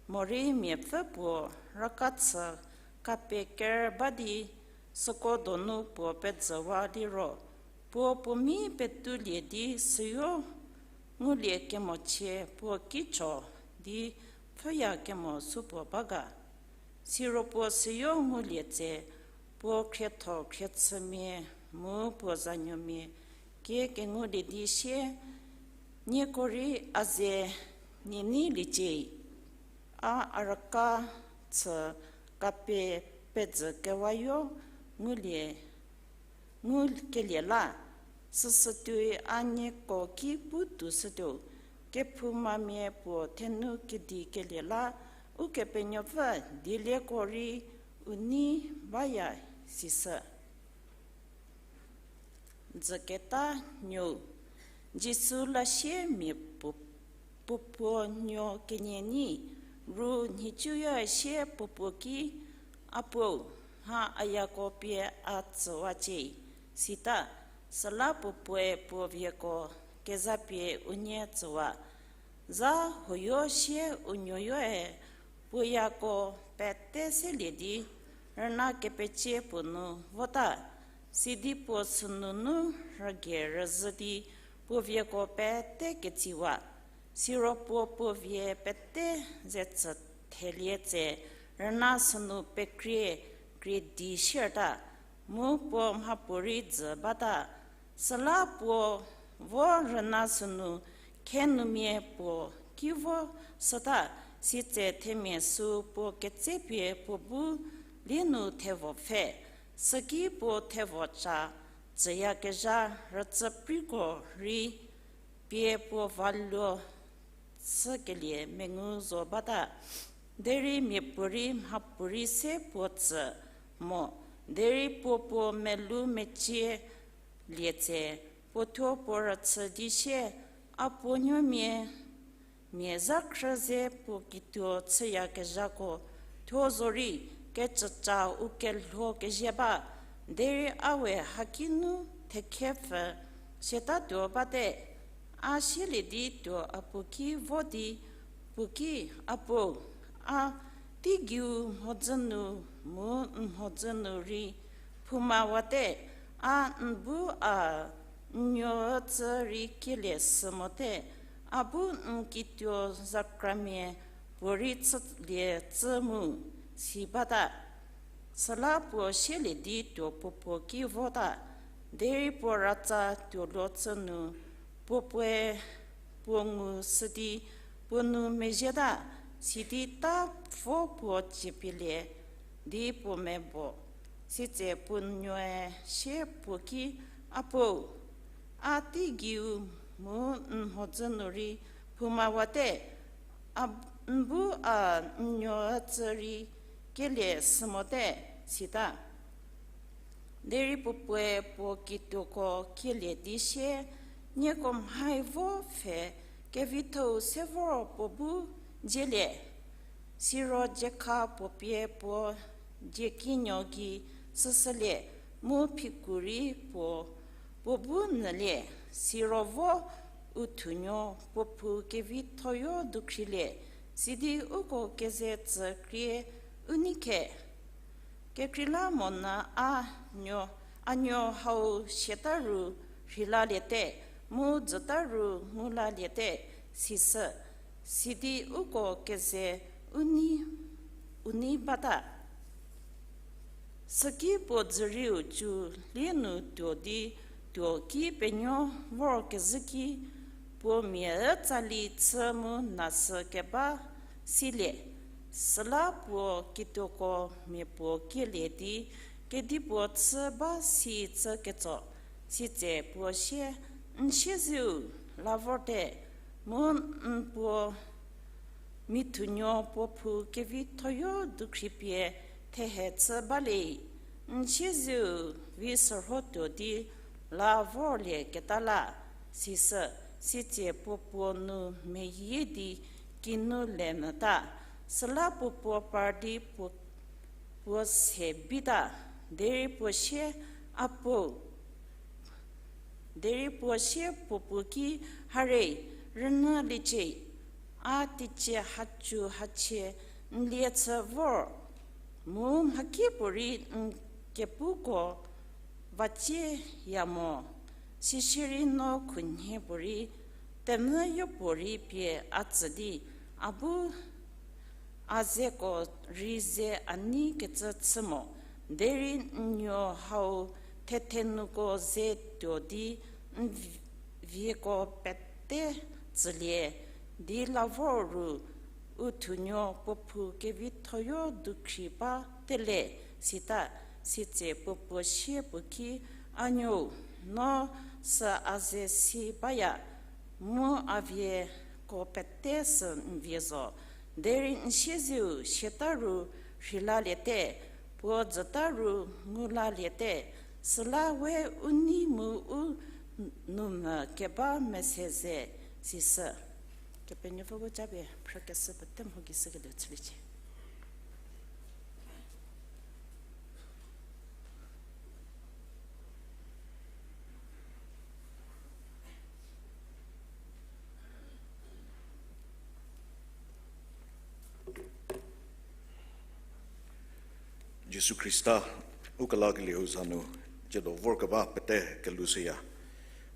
Morei miapfü puo raka chü kape ker ba di süko donu puo pezhüwa liro, Puo puo mi petulie di süyo ngulie kemochie puo kicho di pfhüya kemo supuo ba ga? Siro puo süyo ngulie tse, puo khrietho khriechümia mu puo zanuomia kie kengulie di sie, nieko rei a ze nie neiliecie. A a raka chü kapie pedzü kewayo ngulie, ngu kelie la, süsütuoi a nieko ki pu toushütuo, kephoumamia puo thenu kedi kelie la, Ukepenuopfü dielieko rei u nei baya, sishü. Dzüketa nuou. Jisu lasie mia puo, puo puo nuo kenie nyi, ru nhicuya sie puo puo ki, A puo, mha a yako pie a tsüwacie, sita. Süla puo puoe puo vieko kezapie unie tsüwa. Za huoyo sie u nuoyoe puo yako pete selie di rüna kepecie puo nu vota, sidi puo sünunu rüge rüzhü di puo vieko pete ketsiwa. Siro puo puo vie pete ze tsü thelie tse rüna sünu pekrie krie di sierta, mu puo mhapuorei dzü bata. Süla puo vo rüna sünu khenumia puo ki vo shüta, sitse themia sü puo ketsepie puo bu lie nu thevo pfhe. Süki puo thevo ca tsüyakezha rütsüpriko rei pie puo valuo chükelie mengu zo bata. Derei miapuorei mhapuorei se puo tsü mo, derei puo puo melou mecie lie tse, puo thuo puo rüchü di sie, A puo nuomia, mia zha khrü ze puo kituo chüyakezhako thuo zorei kecüca u kelho kezhie ba, derei a we haki nu thekhepfü siatatuo bate. A sielie di tuo a puo ki vo di, puo ki, A puo, a teigeiu mhodzü nu mu n mhodzü nu rei phoumawate, a n bu a n nuo ücü rei kielie sü mote, a bu n kituo zakramia puorei chülie tsü mu, si bata. Süla puo sielie di tuo puo puo ki vota, derei puo ratsa tuo lo chü nu puo puoe puo ngu shü di puo nu mezhieta, sidi ta pfo puo ciepielie di puo mebo. Sitse puo nuoe sie puo ki, A puo, a teigeiu mu n mhodzü nu rei phoumawate, a, n bu a n nuo ücü rei kielie sü mote, sita. Derei puo puoe puo kituoko kielie di sie, Nieko mhai vo pfhe, kevithou se vor puo bu dzielie. Siro dziekha puo pie puo dziekinuo gei süsülie, mu phiku rei puo, puo bu nyülie. Siro vo u thunuo puo phou kevithoyo dukhrilie, sidi uko keze tsü krie u nei khe. Kekreilamonyü a nuo, a nuo hau siata ru rheilaliete, mu dzüta ru ngulaliete, sishü, sidi uko keze u nei, u nei bata. Süki puo dzürieu cü lie nu tuo di tuo ki penuo vorkezhü ki, puo mia ütsali chü mu nasü keba silie. Süla puo kituoko mia puo kielie di kedipuo chü ba si chü ketso, sitse puo sie, N siezeu, la vorte, mu n puo mithunuo puo phou kevithoyo dukhripie thehe chü bale. N siezeu vi sürhotuo di la vorlieketa la, sishü, sitse puo puo nu meyie di kinu le nyüta. Süla puo puo par di puo, puo se bita, derei puo sie, A puo, derei puo sie puo puo ki, Hare, rünyüliecie, a teicie hacu hachie n lie chü vor, mu mhakipuorei n kepuko vacie ya mo. Sisierei no khunhie puorei, temvü yopuorei pie a tsü di, a bu a zeko rei ze a nei kecü chü mo, derei n nuo hau thethenuko ze tuo di n vieko pete tsülie di la vor ru u thunuo puo phou kevithoyo dukhri ba tele, sita, sitse puo puo sie puo ki, A nuou, no sü a ze si baya, mu a vieko pete sü n vie zo. Derei n siezeu siata ru rheilaliete, puo dzüta ru ngulaliete, süla we u nei mu u numvü keba mese ze, sisü. Kepenuopfü bu japie phrükeshü pete mho gei shükelie chüliecie. Jisu Khrista, u kelakelieu za nu, tsiedo vorkeba pete kelushüya.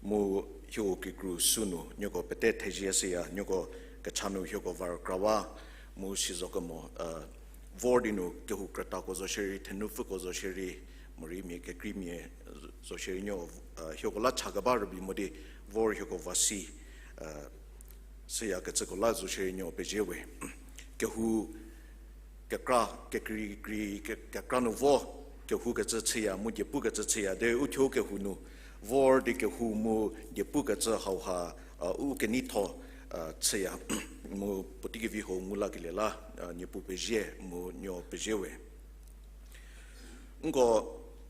Mu hieu kikru sünu, nieko pete thezie shüya, nieko kecha nu hieko va rükrawa, mu sizokemo, vor di nu kehou krütako zo shierei, thenupfüko zo shierei, morei mia kekreimia zo shierei nieko, hieko la chakeba rübei mo di vor hieko va si, shüyakecüko la zo shierei nieko pezie we. Kehou kekra, kekreikrei, ke-, kekra nu vo, kehoukecü chüya, mu diepukecü chüya, derei uthuo kehou nu, vor di kehou mu diepukecü hauha, u keneitho, chüya, mu puotei kevi hau ngu lakelie la, Niepuu pezie, mu nieko pezie we. Nko,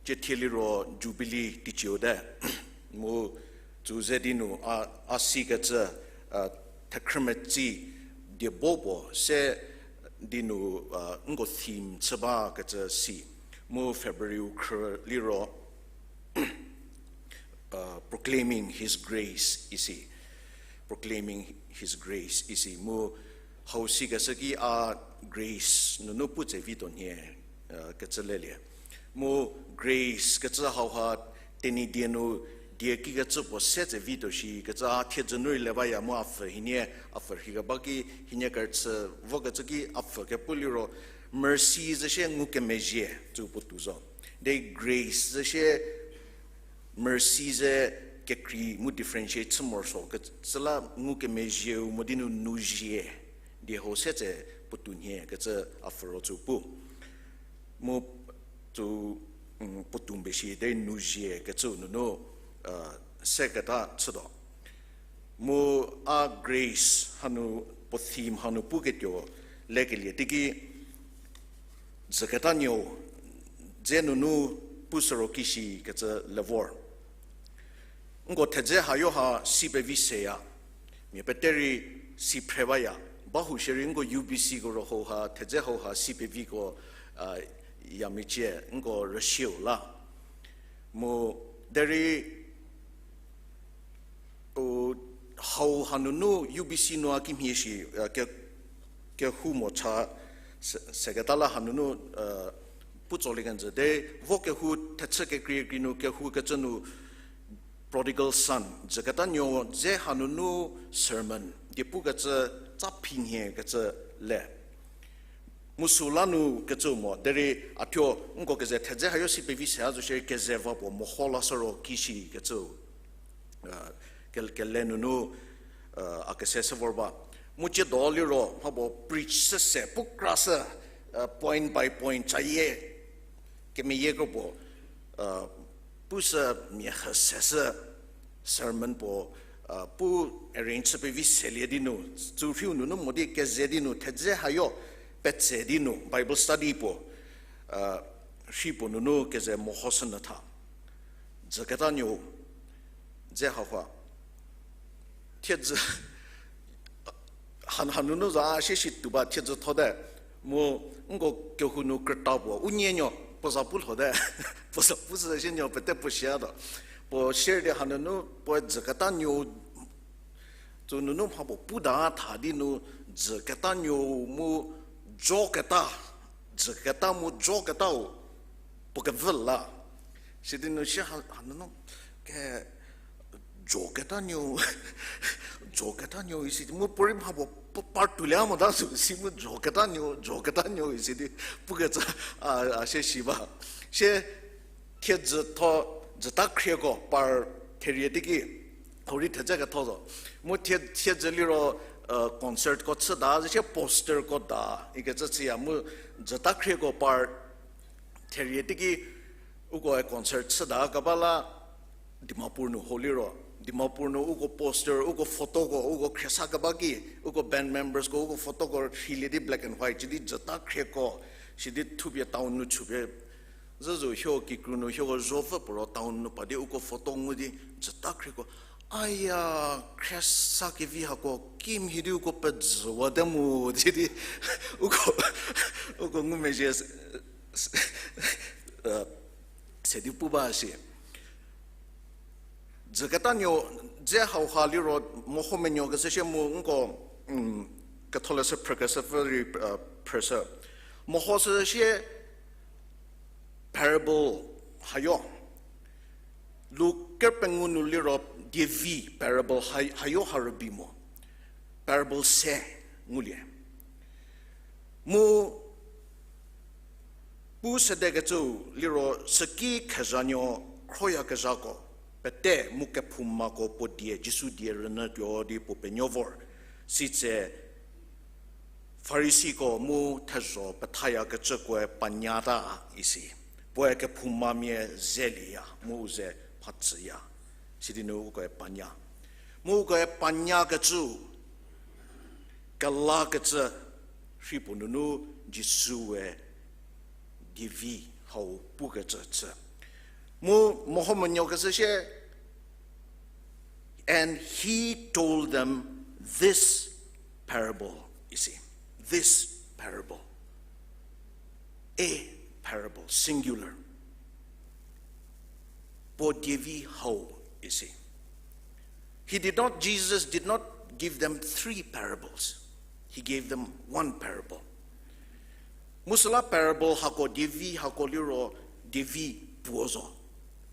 ciethie liro Jubilee teiciu te, mu tsü ze di nu a, a sikecü, thekhrümetsi diebo puo se di nu, nko theme chü bakecü si. Mu February u khrü liro, Proclaiming His Grace isi. Proclaiming His Grace isi. Mu hau sikeshü ki a grace nunu pu tse vituo nhie, kecü lelie. Mu grace kecü hauha Tenyidie nu die kikecü puo se tse vituo shi kecü a thiedzü nu rei le baya mu a pfü hienie, a pfü rhikeba ki hienie kerüchü vokecü ki a pfü kepu liro mercy ze shie ngukemezhie tsü puotou zo. Derei grace ze shie mercy ze kekrei mu differentiate chü morosuo kecü la ngukemezhieu mo di nu nuzhie, die hau se tse puotou nhie kecü a pfü ro tsü pu. Mu tsü, puotou mbe shi derei nuzhie kecü nunu, seketa chütuo. Mu a grace hanu puo theme hanu puketuo lekelie teiki, dzüketanuo dze nunu pushü ro kishi kecü le vor. Nko thedze hayo ha si pevi seya. Mia pete rei si phre baya. Bahou shierei nko U B C ko ro hauha thedze hauha si peviko, ya mecie nko rüsieu la. Mu derei u, hau hanunu U B C nu a kimhie shi, ke, kehou mo cha se, seketa la hanunu, pu tsolie kenjü de, vo kehou thechü kekreikrei nu kehou kecü nu Prodigal Son, dzüketanuo dze hanunu sermon die pukecü tsa phi nhie kecü le. Mu süla nu kecü mo derei a thuo nko keze thedze hayo si pevi se a zo shierei keze va puo meho lashü ro kishi kecü ke, kele nunu, a kese se vor ba. Mu tsiedo liro mha puo preach se se pu kra se, point by point chayie kemeyie kro puo, pushü mia hü se shü sermon puo, pu arrange chü pevi selie di nu, tsü rhiu nunu mo di keze di nu thedze hayo petse di nu Bible study puo, rhi puo nunu keze mehoshünyü tha. Dzüketanuo dze hauha thiedzü, han, hanunu za a sie shi tuo ba thiedzü thote, mu nko kehou nu krüta puo u nienuo puo za pu lhote, puo za pushü sie nuo pete puo siatuo. Puo share di hanunu puo dzüketanuo tsü nunu mha puo puta tha di nu dzüketanuo mu joketa, dzüketa mu joketau puo kevü la. Sidi nu sie ha, hanunu ke Joketa nuo, joketa nuo isi di, mu puorei mha puo p-, part two le a mota sü si mu joketa nuo, joketa nuo isi di, pukecü, a, a sie si ba. Sie thiedzü tho, jüta khrieko par therie teiki, hau rei thedze ketho zo. Mu thie, thiedzü liro, uh, concertko chüta, sie posterko da, ikecü chüya, mu jüta khrieko par therie teiki, ukoe concert chüta keba la, Dimapur nu hau liro, Dimapur nu uko poster, uko photoko, uko khriesa keba ki, uko band membersko, uko photoko rheilie di black and white, sidi jüta khrieko, sidi thupie town nu chupie, züzo hio kikru nu hieko zopfü puo ro town nu pa di uko photo ngu di jüta khrieko, aya, khriesa kevi hako kimhie di uko pezüwate mu, sidi uko, uko ngumezhie, uh, se di pu ba si. Jüketa nuo, dze hauha liro meho menuokeshü sie mu nko, ketholeshü phrükeshü pfü rei, uh, phrüshü. Mehoshü sie parable hayo. Luk ker pengou nu liro dievi parable ha-, hayo ha rübei mo. Parable se ngulie. Mu pu sedekecü liro süki khezhanuo khroyakezhako, pete mu kephoumako puo die, Jisu die rünyütuo di puo penuo vor. Sitse Farisiko mu thezho pethayakecükoe panyata isi. Puoe kephoumamia zelieya, mu u ze mhatsüya. Sidi nu ukoe panya. Mu ukoe panyakecü, kelakecü, rhi puo nunu Jisue dievi hau pukecü chü. Mu meho menuokeshü sie, and he told them this parable, you see, this parable. A parable, singular. Puo dievi hau isi. He did not, Jesus did not give them three parables. He gave them one parable. Mu süla parable hako dievi hako liro dievi puo zo.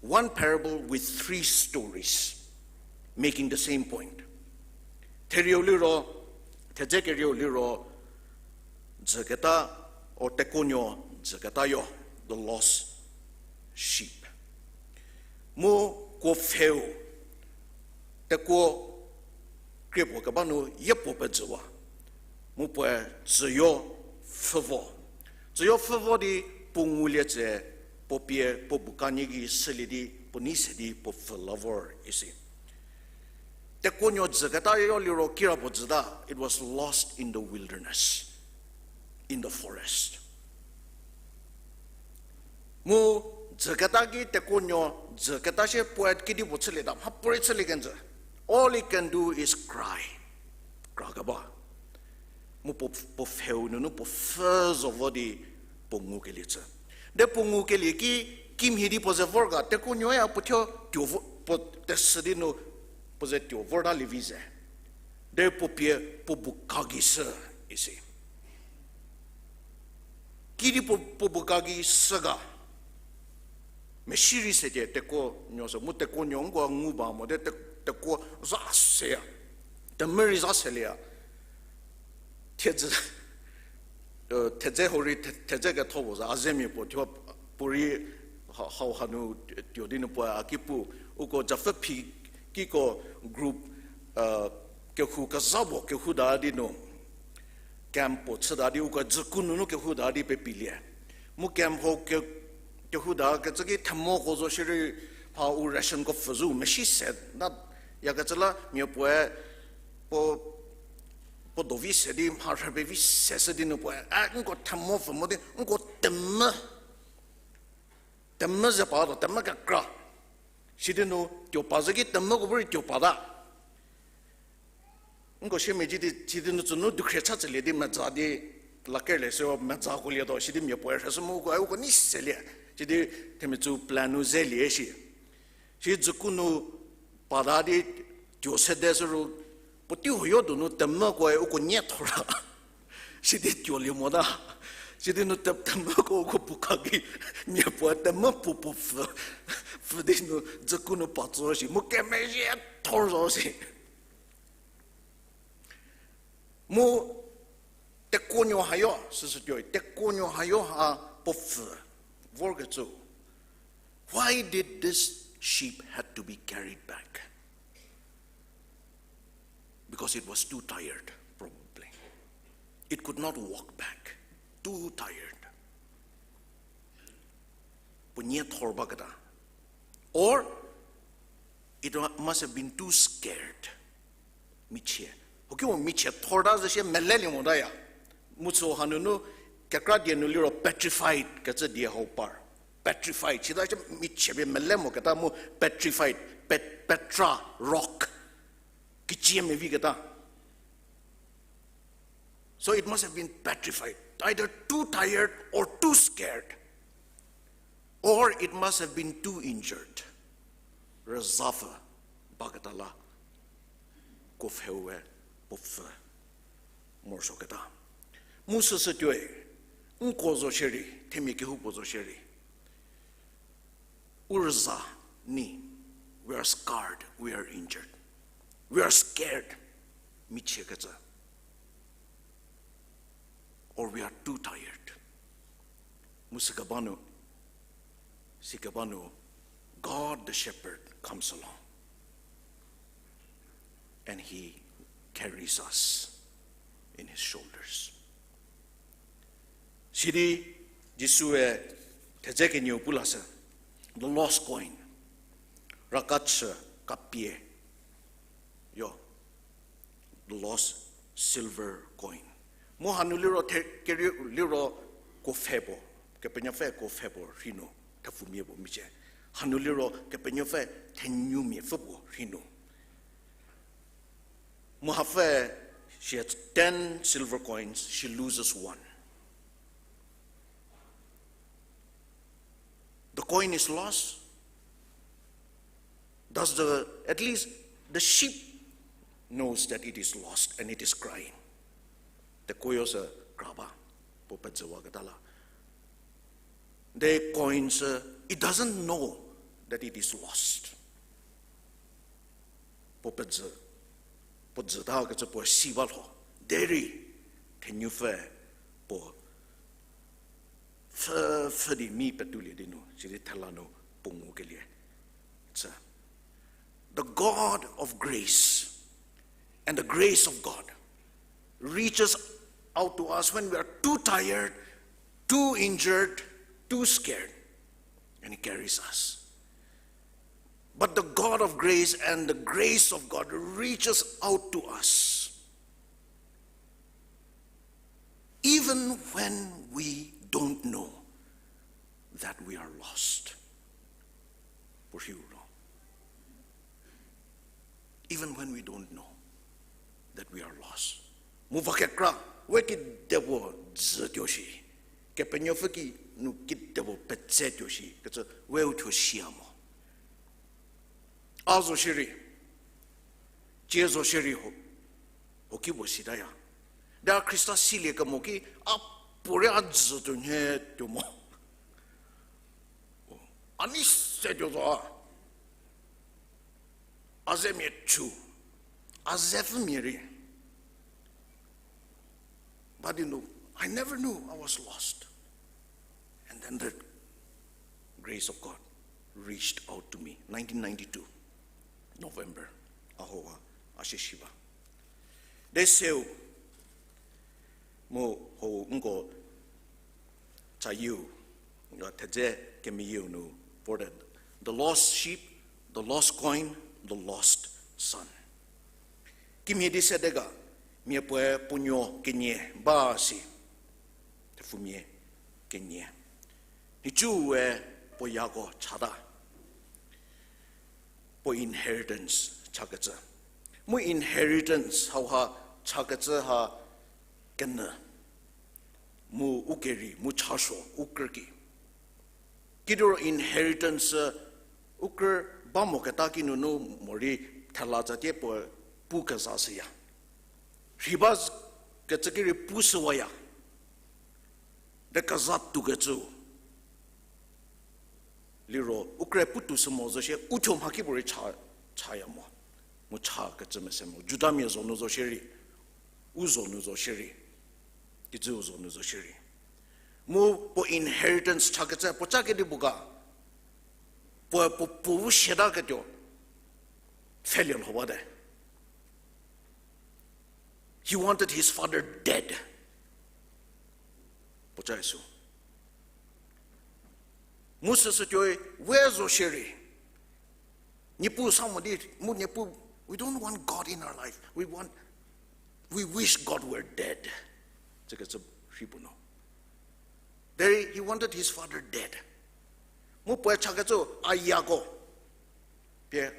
One parable with three stories, making the same point. Therieu liro, thedze kerieu liro, dzüketa, o tekuonuo dzüketa yo, the lost sheep. Mu kuo pfheu, tekuo krie puo keba nu yie puo pezüwa. Mu puoe dzüyo pfhü vo. Dzüyo pfhü vo di puo ngulie tse, puo pie puo buka nie gei shülie di puo nei se di puo pfhü la vor isi. Tekuonuo dzüketa yo liro kirapuo dzüta, it was lost in the wilderness, in the forest. Mu dzüketa ki tekuonuo dzüketa sie puoe kedipuo chülieta, mhapuorei chülie kenjü. All he can do is cry. Kra keba. Mu puo, puo pfheu nunu puo pfhü zo vo di puo ngukelie chü. De puo ngukelie ki, kimhie di puo ze vor ga, tekuonuoya puo thuo tuo vo, puo tesü di nu puo ze tuo vorta lievi ze. De puo pie puo buka gei shü isi. Kidi puo, puo buka gei shü ga. Mesi rei se tie tekuonuo sü, mu tekuonuo nko ngu ba mo de te-, tekuo za seya. Temvü rei za selieya. Thiedzü, thedze hau rei the-, thedze ketho puo za, a zemia puo thuo puorei ha-, hau hanu tuo di nu puoe a ki pu, uko japfü phi kiko group, kehou kezha puo kehouta di nu, camp puo chüta di uko dzüku nunu kehouta di pepilie. Mu camp hau ke-, kehouta kecü ki themoko zo shierei, mha u rationko pfhü zo mesi se, na yakecü la mia puoe puo, puo dovi se di mha rhüpevi se shü di nu puoe, a, nko themo pfhü mo di nko temvü, temvü ze pa to, temvü kekra. Sidi nu tuo pa ze ki temvüko bu rei tuo pata. Nko siemedzi di, sidi nu tsünu dukhrie cha tsülie di medza di, lakerlie sü medzako lietuo, sidi mia puoe rhüshü mu uko, uko nei selie. Sidi themia tsü plan nu zelie shi. Si dzüku nu pata di tuo sede sü ro, puotei huoyo donu temvükoe uko nie thora. Sidi tuolie mota. Sidi nu te-, temvüko uko buka gei, mia puoe temvü puo puo pfü, pfü di nu dzüku nu pa tso shi, mu kemezhie thor zo shi. Mu tekuonuo hayo, süsütuoi, tekuonuo hayo ha puo pfü vorkecü. Why did this sheep had to be carried back? Because it was too tired, probably. It could not walk back. Too tired. Puo nie thor baketa. Or it must have been too scared. Michie. Hoki mo michie thor ta zü shie melelie motaya. Mu sü hanunu kekra die nu liro petrified kecü die hau par. Petrified. Sita shie michie pie mele moketa mu petrified. Pet-, petra, rock. Kichie meviketa. So it must have been petrified, either too tired or too scared, or it must have been too injured. Rüzapfü baketa la, kuopfheu we puo pfü morosuoketa. Mu süsütuoi, nko zo shierei, themia kehoupuo zo shierei, u rüza ni, we are scarred, we are injured, we are scared, michiekecü, or we are too tired. Mu sikeba nu, sikeba nu, God the shepherd comes along and he carries us in his shoulders. Sidi Jisue thedze kenieu pu lashü, the lost coin, rakachü kapie, yo, the lost silver coin. Mu hanu liro the-, kerieu liro kuopfhe puo, Kepenuopfü kuopfhe puo rhei nu, thepfumia puo michie. Hanu liro Kepenuopfü thenumiapfü puo rhei nu. Mu hapfü, she has ten silver coins, she loses one. The coin is lost. Does the, at least the sheep knows that it is lost and it is crying. Tekuoyo sü kra ba, puo pezüwaketa la. The coin sü, it doesn't know that it is lost. Puo pezü, puo zütakecü puo si ba lho. Derei, thenupfü puo pfü, pfü di mi petulie di nu, sidi thela nu puo ngukelie. It's a, the God of grace and the grace of God reaches out to us when we are too tired, too injured, too scared, and He carries us. But the God of grace and the grace of God reaches out to us even when we don't know that we are lost. Puo rhiu ro. Even when we don't know that we are lost. Mu va kekra, we kidepuo zütuo shi, Kepenuopfü ki nu kidepuo petsetuo shi, kecü we u thuo sia mo. A zo shierei, cie zo shierei ho, hoki puo sitaya. De a Khrista silie kemo ki, a puorei a zütuo nhie tuo mo. A nei se tuo zo a. A zemia chu. A zepfümia rei. But you know, I never knew I was lost. And then the grace of God reached out to me. Nineteen ninety-two, November. A hoha, a sheshiba. De seu, mu ho nko chayieu, thedze kemeyieu nu, for the, the lost sheep, the lost coin, the lost son. Kimhie di sede ga, mia puoe puonuo kenie ba si, thepfumia kenie. Nhicuwe puo yako chata. Puo inheritance chakecü. Mu inheritance hauha chakecü ha kenyü. Mu u keri, mu chasuo, u krü ki. Kidiro inheritance, u krü ba moketa kinunu morei thela tsatie puo pu kezashüya. Rhi ba kecü ki rei pushüwaya. De keza toukecü. Liro, u kre putuo sü mo zo shie, u thuo mhakipuorei cha, chaya mo. Mu cha kecü mese mo. Judamia zo nu zo shierei. U zo nu zo shierei. Kijüu zo nu zo shierei. Mu puo inheritance cha kecü, puo cha kedipuo ga. Puo, puo, puo u siataketuo. Pfhelie lho bate. He wanted his father dead. Puo cha sü. Mu süsütuoi, we zo shierei. Niepuu sa mo di, mu Niepuu, we don't want God in our life. We want, we wish God were dead. Tsükecü rhi puo no. There he wanted his father dead. Mu puoe cha kecü a yako. Pie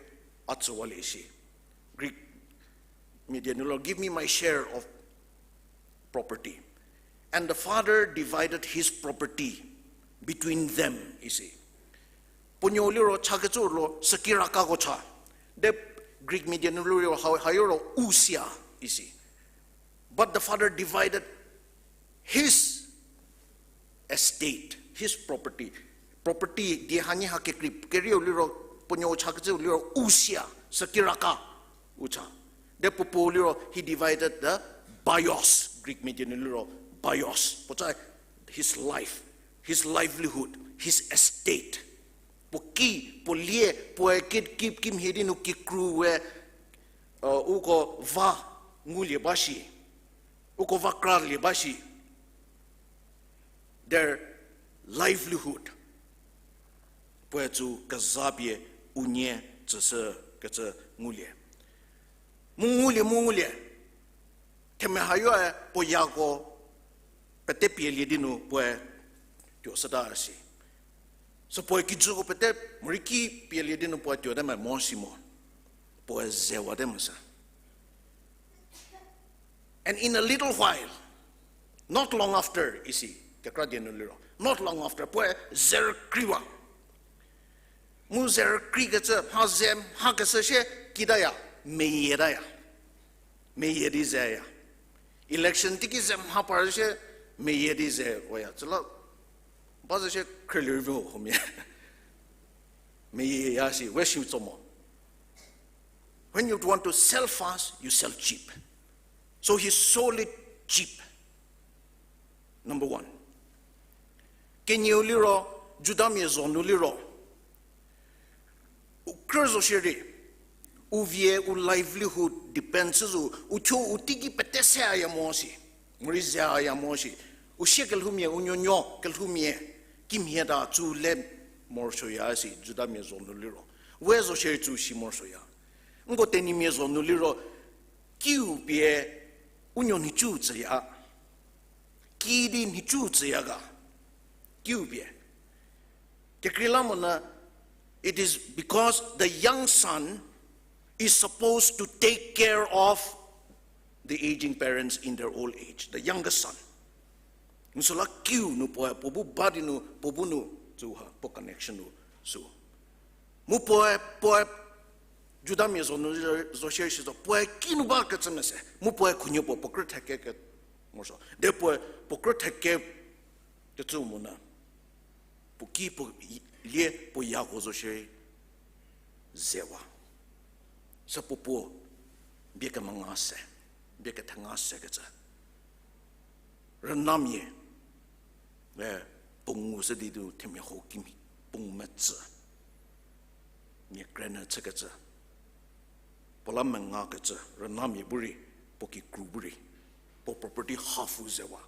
a tsüwalie shi. Greek mia die nu liro, give me my share of property. And the father divided his property between them, isi. Puo nuo liro cha kecü liro, sükiraka ko cha. De Greek mia die nu liro, ha, hayo ro ousia, isi. But the father divided his estate, his property. Property die hanyi ha kekrei, kerieu liro, puo nuo cha kecü liro, ousia, sükiraka, u cha. De puo puo liro, he divided the bios, Greek mia die nu liro, bios. Puo cha his life, his livelihood, his estate. Puo ki, puo lie, puoe ki, ki, kimhie di nu kikru we, uko va ngulie ba shi, uko va kralie ba shi. Their livelihood. Puoe tsü kezapie unie tsüshü kecü ngulie. Mu ngulie, mu ngulie. Themia hayoe puo yako pete pielie di nu puoe tuo shüta si. Sü puoe kijüko pete morei ki pielie di nu puoe tuote me mo si mo. Puoe zewate mo sü. And in a little while, not long after, isi, kekra die nu liro. Not long after, puoe zerükriwa. Mu zerükri kecü, mha ze, mha keshü shie, kitaya, meyietaya. Meyie di zeya. Election teiki ze mha par shie, meyie di ze waya. Süla, ba zo shie khrielie rüvü huomia. Meyieya si, we si tso mo. When you want to sell fast, you sell cheap. So he sold it cheap. Number one. Kenieu liro, Judamia zo nu liro. U krü zo shierei, u vie, u livelihood depend chü zo, u thuo u teiki pete se aya mo si, morei ze aya mo si, u sie kelhoumia, u nuonuo kelhoumia, kimhie ta tsü le morosuoya si, Judamia zo nu liro. We zo shierei tsü si morosuoya. Nko Tenyimia zo nu liro, kiu pie, u nuo nhicu tsüya. Ki di nhicu tsüya ga. Kiu pie. Kekreilamonyü, it is because the young son is supposed to take care of the aging parents in their old age, the youngest son. N süla kiu nu puoe, puo bu ba di nu, puo bu nu, tsüha, puo connection nu, sü. Mu puoe, puoe, Judamia zo nu zo shie shi zo, puoe kinu ba kecü mese, mu puoe khunhie puo, puo krü theke ke, morosuo. De puoe, puo krü theke, kecü monyü. Puo ki puo lie puo yako zo shie zewa. Sü puo puo, bie kemenga se, bie kethenga se kecü. Rünamia, e, puo ngu se di du themia hau kimi, puo ngu metsü. Mia krenü chükecü. Puo la menga kecü, rünamia bu rei, puo kikru bu rei. Puo property half-u zewa.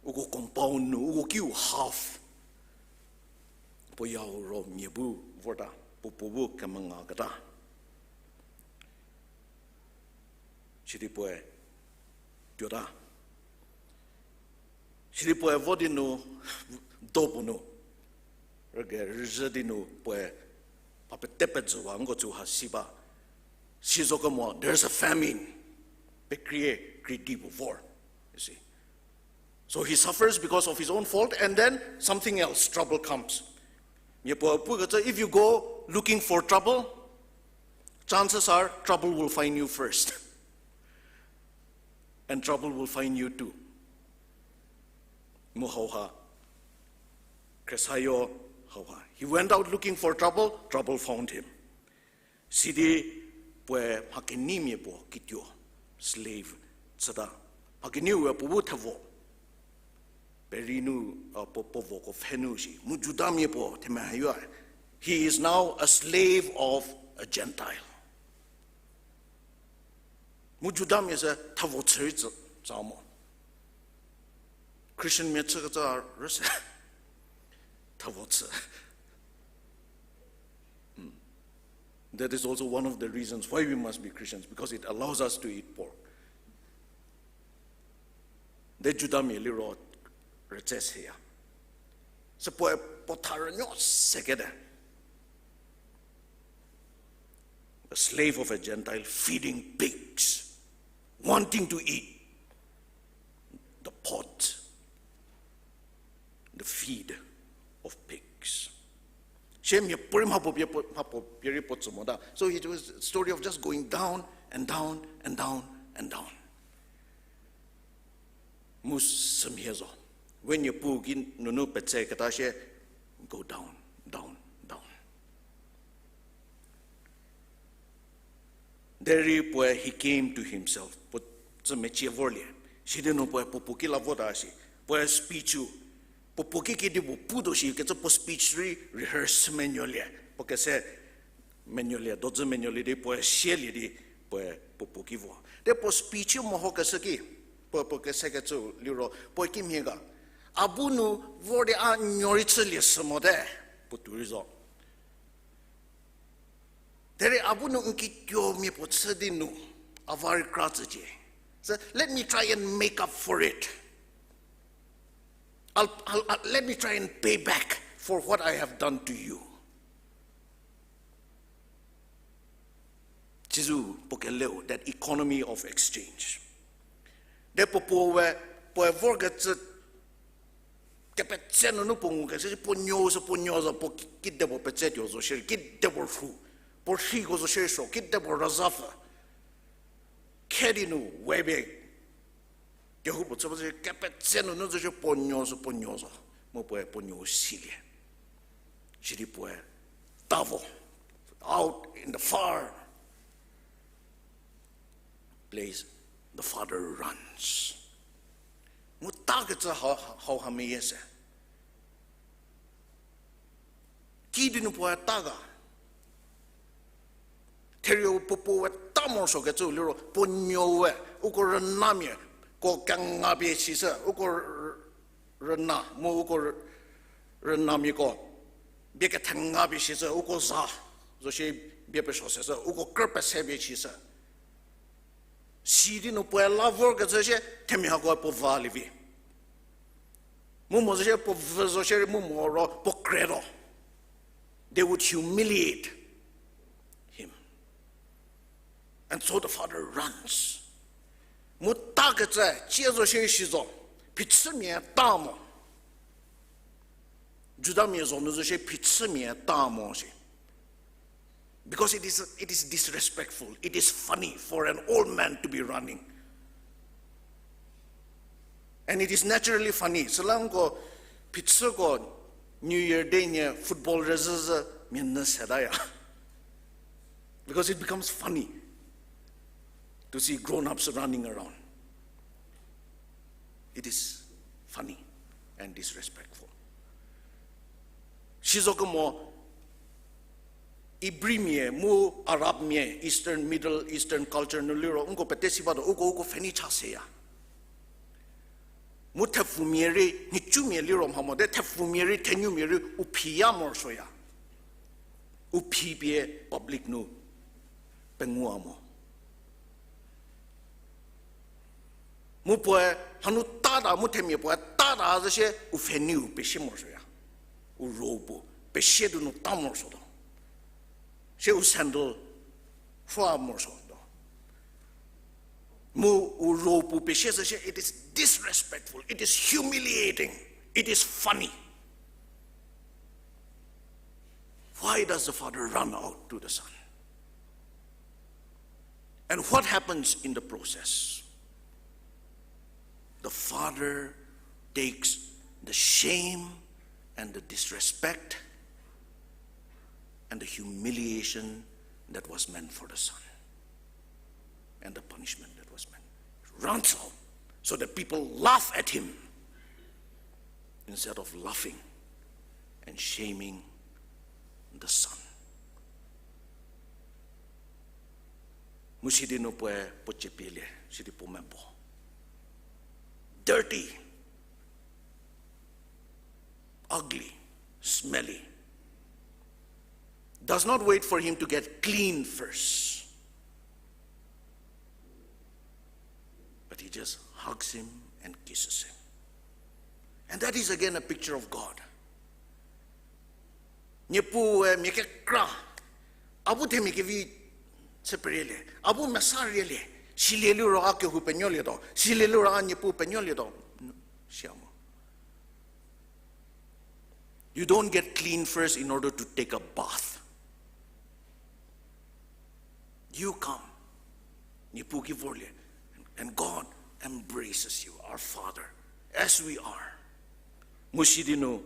Uko compound nu, uko kiu half. Puo yau ro mia bu vorta, puo puo bu kemenga keta. Sidi puoe tuota. Sidi puoe vo di nu, do puo nu. Rüge rüzhü di nu puoe, mha pete pezhüwa nko tsüha si ba. Si zo kemo, there's a famine. Pekrie, krie di puo vor. You see. So he suffers because of his own fault, and then something else, trouble comes. Mia puo pukecü, if you go looking for trouble, chances are trouble will find you first. And trouble will find you too. Mu hauha, Khriesayo He went out looking for trouble, trouble found him. Sidi puoe mha keneimia puo kituo, slave chüta. Mha keneue puo bu thevo. Peri nu, a, puo, puo voko pfhe nu shi. Mu Judamia puo themia haya. He is now a slave of a Gentile. Mu Judamia se thevo chü rei tsü, tsa mo. Christianmia chükecü rüse thevo chü. Hmm. That is also one of the reasons why we must be Christians, because it allows us to eat pork. De Judamia liro rütse seya. Sü puoe puo tha rünuo sekete. A slave of a Gentile feeding pigs, wanting to eat the pot, the feed of pigs. Shie mia puorei mha puo pie, puo, mha puo pie rei puo tsü mota. So it was a story of just going down and down and down and down. Mu sümhie zo. We Niepuu ki nunu petseketa shie, go down, down, down. Derei puoe he came to himself. Puo tsü mecie vorlie. Sidi nu puoe puo puo ki la vota shi. Puoe speech-u. Puo puo ki kedipuo pu tuo shi kecü puo speech rei rehearse menuolie. Puo kese menuolie, dodzü menuolie di puoe sielie di puoe puo puo ki vo. De puo speech-u mehokeshü ki, puo, puo kesekecü liro, puoe kimhie ga. A bu nu vor di a nuo rei chülie sü mote, puo tuo rei zo. Derei a bu nu n kituomia puo chü di nu, a va rei kra tsücie. So, let me try and make up for it. I'll, I'll, I'll, let me try and pay back for what I have done to you. Sizo puo keleu, that economy of exchange. De puo puo we, puoe vorkecü kepetse nunu puo ngukeshü, puo nuo sü puo nuo zo, puo ki, kidepuo petsetuo zo shierei, kidepuo rhu, puo rhiko zo shierei suo, kidepuo razapfü. Khe di nu, we pie kehoupuo chü ba zo shierei, kepetse nunu zo shierei puo nuo sü puo nuo zo, mu puoe puo nuo silie. Sidi puoe ta vo, out in the far place, the father runs. Mu takecü hau, hau ha meyie se. Kidi nu puoe ta ga. Therieu puo puo we ta morosuokecü liro puo nuo we, uko rünamiako kenga pie sishü, uko rü-, rüna mu uko rü-, rünamiako bie kethenga pie sishü, uko za zo shie bie pesuo seshü, uko krü pese pie sishü. Sidi nu puoe la vorkecü shie themia hakoe puo valie vi. Mu mo zo shie puo vü zo shierei mu moro puo kretuo. They would humiliate him. And so the father runs. Mu takecü cie zo shie si zo, phichümia ta mo. Judamia zo nu zo shie phichümia ta mo shi. Because it is, it is disrespectful. It is funny for an old man to be running. And it is naturally funny. Süla nko phichüko New Year Day nie football rüzhüzhü mia nyü setaya. Because it becomes funny to see grown-ups running around. It is funny and disrespectful. Sizo kemo Ibrimia mu Arabmia, Eastern, Middle Eastern culture nu liro nko pete si batuo, uko, uko pfhenei cha seya. Mu thepfumia rei, nhicumia liro mha mote, thepfumia rei, thenumia rei u phiya morosuoya. U phi pie public nu pengua mo. Mu puoe hanu tata, mu themia puoe tata zo shie u pfhenei u pesie morosuoya. U ro puo pesie du nu ta morosuotuo. Shie u sandal pfhü morosuotuo. Mu u ro puo pesie zo shie, it is disrespectful, it is humiliating, it is funny. Why does the father run out to the son? And what happens in the process? The father takes the shame and the disrespect and the humiliation that was meant for the son, and the punishment that was meant. Ransom, so that people laugh at him instead of laughing and shaming the son. Mu sidi nu puoe puo cie pielie, sidi puo mebo. Dirty, ugly, smelly. Does not wait for him to get clean first. But he just hugs him and kisses him. And that is again a picture of God. Niepuue mia kekra, a bu themia kevi chü perielie, a bu mesa rielie, silie liro a kehou penuolietuo, silie liro a Niepuu penuolietuo. Sia mo. You don't get clean first in order to take a bath. You come. Niepuu ki vorlie. And God embraces you, our Father, as we are. Mu sidi nu,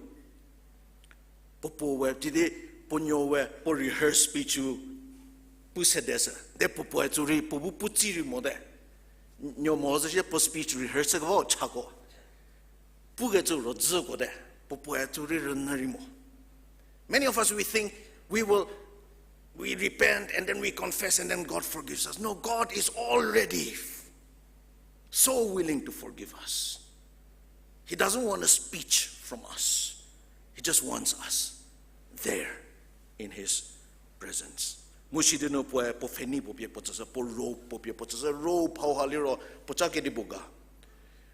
puo puo we, tidi puo nuo we, puo rehearse speech-u pu sedeshü. De puo puoe tsu rei, puo bu pu tsi rei mote. Nuo mo zhü shie puo speech rehearse kevau chako. Pukecü ro dzüko te, puo puoe tsu rei rünyü rei mo. Many of us, we think we will, we repent and then we confess and then God forgives us. No, God is already so willing to forgive us. He doesn't want a speech from us. He just wants us there in his presence. Mu sidi nu puoe puo pfhenei puo pie puo tsüshü, puo robe puo pie puo tsüshü, robe hauha liro puoca kedipuo ga.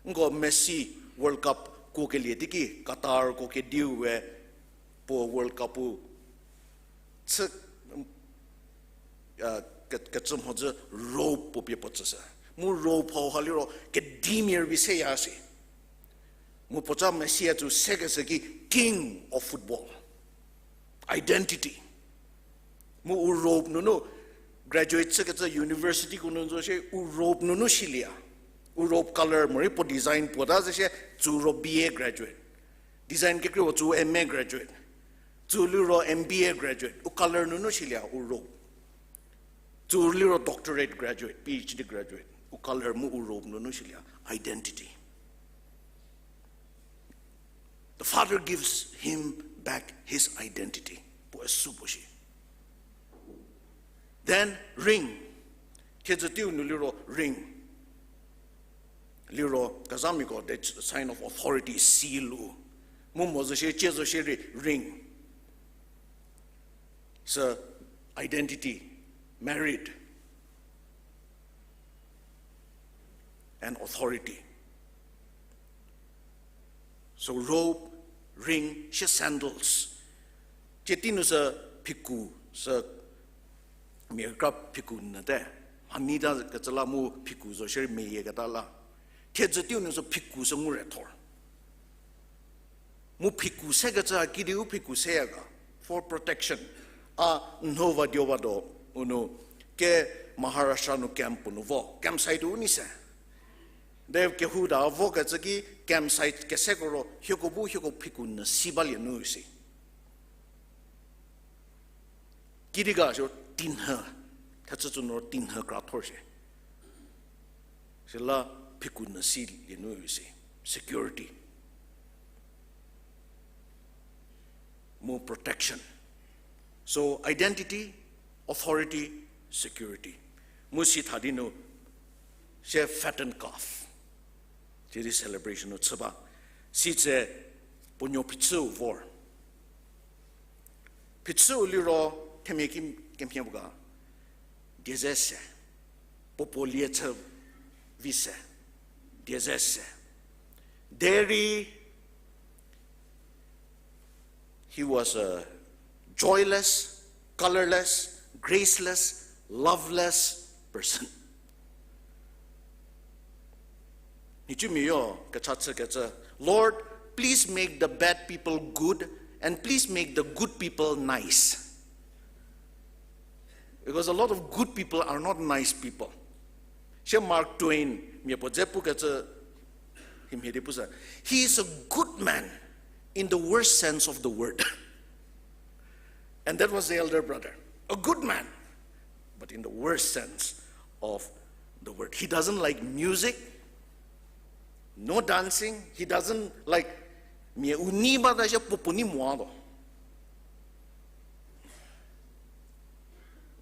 Nko Messi World Cup kuokelie teiki Qatarko kediu we puo World Cup-u chü, ke- kecü mhodzü robe puo pie puo tsüshü. Mu robe hauha liro kedimia rübei seya si. Mu puoca Messi-e tsu sekeshü ki king of football. Identity. Mu u robe nunu graduate chükecü universityko nu zo shie u robe nunu silie. U robe color morei puo design puo ta zo shie, tsu ro B A graduate. Design kekreipuo tsu M A graduate. Tsu liro M B A graduate. U color nunu silie u robe. Tsu liro doctorate graduate, P H D graduate. U color mu u robe nunu silie identity. The father gives him back his identity. Puoe sü puo shi. Then ring. Thiedzü teiu nu liro ring. Liro kezhamiako, the sign of authority, seal-u. Mu mo zo shie, cie zo shierei ring. Sü identity, married, and authority. So robe, ring, shie sandals. Cie tei nu sü phiku, sü mia kekra phiku nyü te. Mhani ta kecü la mu phiku zo shierei meyieketa la. Thiedzü teiu nu sü phiku sü ngu re thor. Mu phiku sekecü kidi u phiku seya ga, for protection. A nhova dioba do, u nu ke Maharashtra nu camp puo nu vo, campsite u nei se. De kehou ta vokecü ki campsite keseko ro hieko bu hieko phiku nyü si balie nu si. Kidi ga sü tinhü, thechü tsu nu tinhü kra thor shie. Süla phiku nyü silie nu si, security. Mu protection. So identity, authority, security. Mu si tha di nu, sie fattened calf. Sidi celebration nu chü ba. Sitse puo nuo phichüu vor. Phichüu liro themia ki kemhie puo ga. Dieze se. Puo puo lie chü vi se. Dieze se. Derei he was a joyless, colorless, graceless, loveless person. Nhicumia yo kecha chükecü, Lord, please make the bad people good and please make the good people nice. Because a lot of good people are not nice people. Sie Mark Twain mia puo dze pukecü, himhie di pu sü, he is a good man in the worst sense of the word. And that was the elder brother, a good man, but in the worst sense of the word. He doesn't like music, no dancing. He doesn't like, mia u nei bata shie puo puo nei mo a do.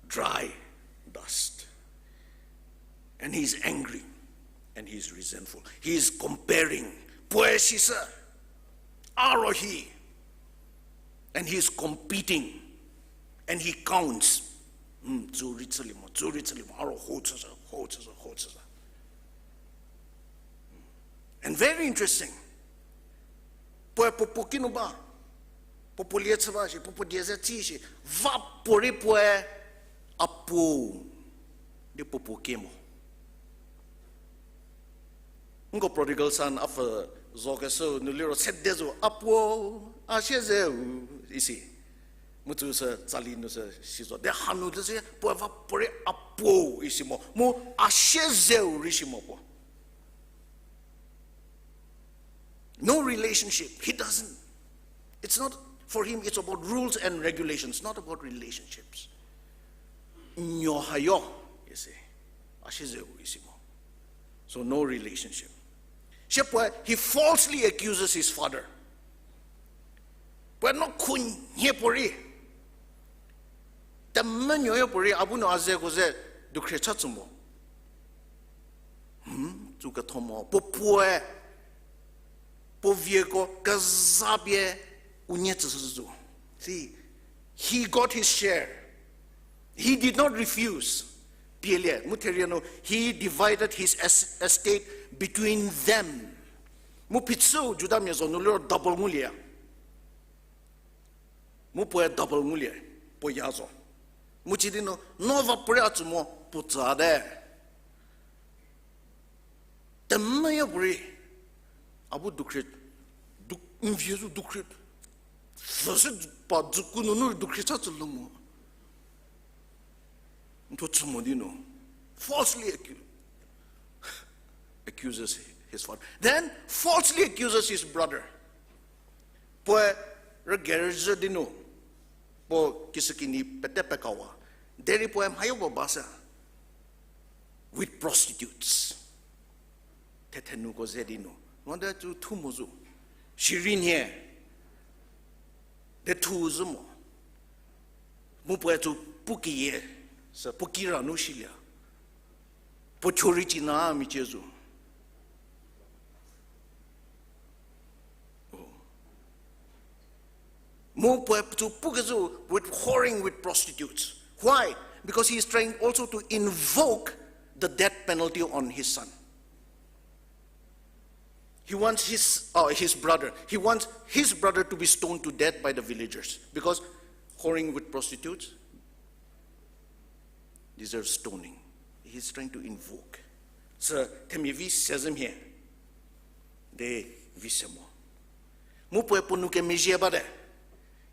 Dry dust. And he's angry. And he's resentful. He is comparing. Puoe sisü. Aro hi. And he is competing. And he counts. Hmm, tsü rei chülie mo, tsü rei chülie mo, aro ho chüshü, ho chüshü, ho chüshü. And very interesting. Puoe puo puo kinu ba, puo puo lie chü ba shi, puo puo die ze tsi shi, va puorei puoe a puo di puo puo kie mo. Nko prodigal son a pfü zokeshü nu liro sede zo, a puo, a siezeu, isi. Mu tsüsü tsali nu sü si zo. De hanu de se puoe va puorei a puo isi mo. Mu a siezeu rei si mo puo. No relationship. He doesn't. It's not, for him, it's about rules and regulations, not about relationships. Nuo hayo, you see. A siezeu isi mo. So no relationship. Shie puoe, he falsely accuses his father. Puoe no khunhie puorei, temvü nuoyo puorei, a bu nu a zeko ze dukhrie cha tsü mo. Hmm, tsü ketho mo. Puo puoe, puo vieko keza pie unie tsüshü zo. See, he got his share. He did not refuse. Pielie, mu therie nu, he divided his es-, estate between them. Mu phichüu Judamia zo nu liro double ngulie. Mu puoe double ngulie, puo ya zo. Mu chidi nu, no va puorei a tsü mo, puo tsüte. Temvüyo puorei, a bu dukhrie, du-, n vie zo dukhrie, pfüsü pa dzüku nunu rei dukhrie cha tsü lo mo. N thuo chü mo di nu, falsely accu-, accuses his father. Then falsely accuses his brother. Puoe rügerüzhü di nu, puo kisükinyi pete pekawa. Derei puoe mhayo puo ba sü, with prostitutes. Thethenuko ze di nu. Wante tsü thu mo zo. Shirei nhie. De thu zhü mo. Mu puoe tsü pu keyie, sü puo kira nu shilie. Puo thuo rei cina micie zo. Mu puoe tsü pukecü, with whoring with prostitutes. Why? Because he is trying also to invoke the death penalty on his son. He wants his, uh, his brother, he wants his brother to be stoned to death by the villagers because whoring with prostitutes deserves stoning. He's trying to invoke. Sü themia vi se zhü mhie. De vi se mo. Mu puoe puo nou kemezhie bate.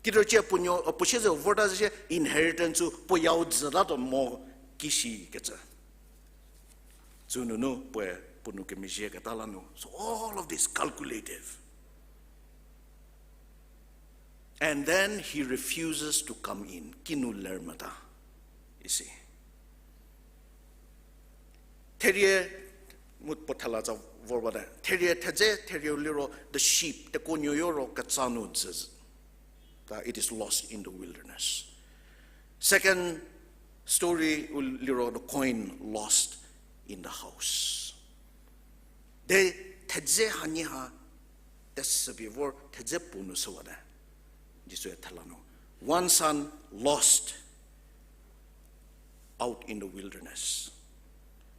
Kiro cie puo nuo, puo siezeu vorta zhü shie inheritance-u puo yau dzütatuo mo kishi kecü. Tsü nunu puoe puo nou kemezhie keta la nu. So all of this calculative. And then he refuses to come in. Kinu ler mota. You see. Therie, mu puo thela tsa vor bate. Therie thedze, therie liro the sheep, tekuo nuoyo ro ketsa nu dzü. It is lost in the wilderness. Second story liro the coin lost in the house. De thedze hanie ha tesüpie vor thedze puo nu shüwate. Jisue thela nu. One son lost out in the wilderness,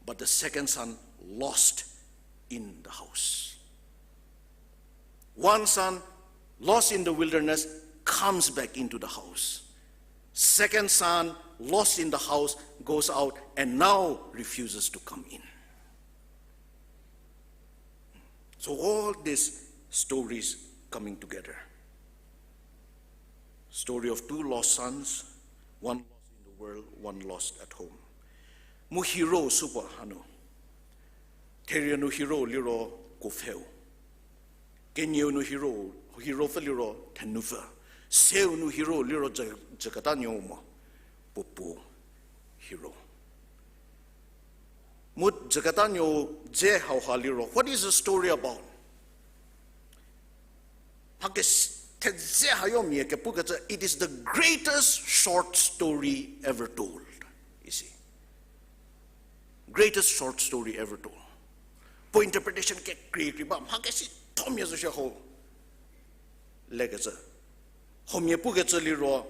but the second son lost in the house. One son lost in the wilderness comes back into the house. Second son lost in the house goes out and now refuses to come in. So all these stories coming together. Story of two lost sons, one lost in the world, one lost at home. Mu hero supuo hanu. Therie nu hero liro kuopfheu. Kenieu nu hero, hero pfü liro thenupfü. Seu nu hiro liro jü, jüketa nuou mo, puo puo hiro. Mu jüketa nuou dze hauha liro, what is the story about? Mha ke s-, thedze hayo mia kepukecü, it is the greatest short story ever told, isi. Greatest short story ever told. Puo interpretation kekreikei ba, mha kesi thomia zo shie ho. Lekecü. Huomia pukecü liro,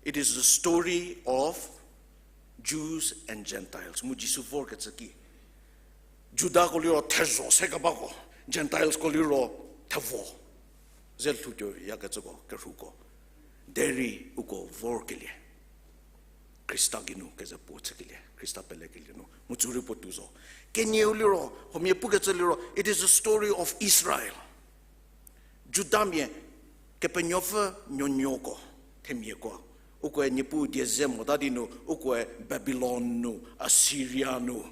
it is the story of Jews and Gentiles. Mu Jisu vorkecü ki, Judako liro thezho se kebako, Gentileko liro thevo. Ze lhoutuo yakecüko, kerhuko. Derei uko vorkelie, Khrista geinu keze puo chükelie, Khrista pelekelie nu. Mu tsü rei puo tuo zo. Kenieu liro, huomia pukecü liro, it is the story of Israel. Judamia, Kepenuopfü nuonuoko, themiako. Ukoe Niepuu die ze mota di nu, ukoe Babilon nu, Assyria nu,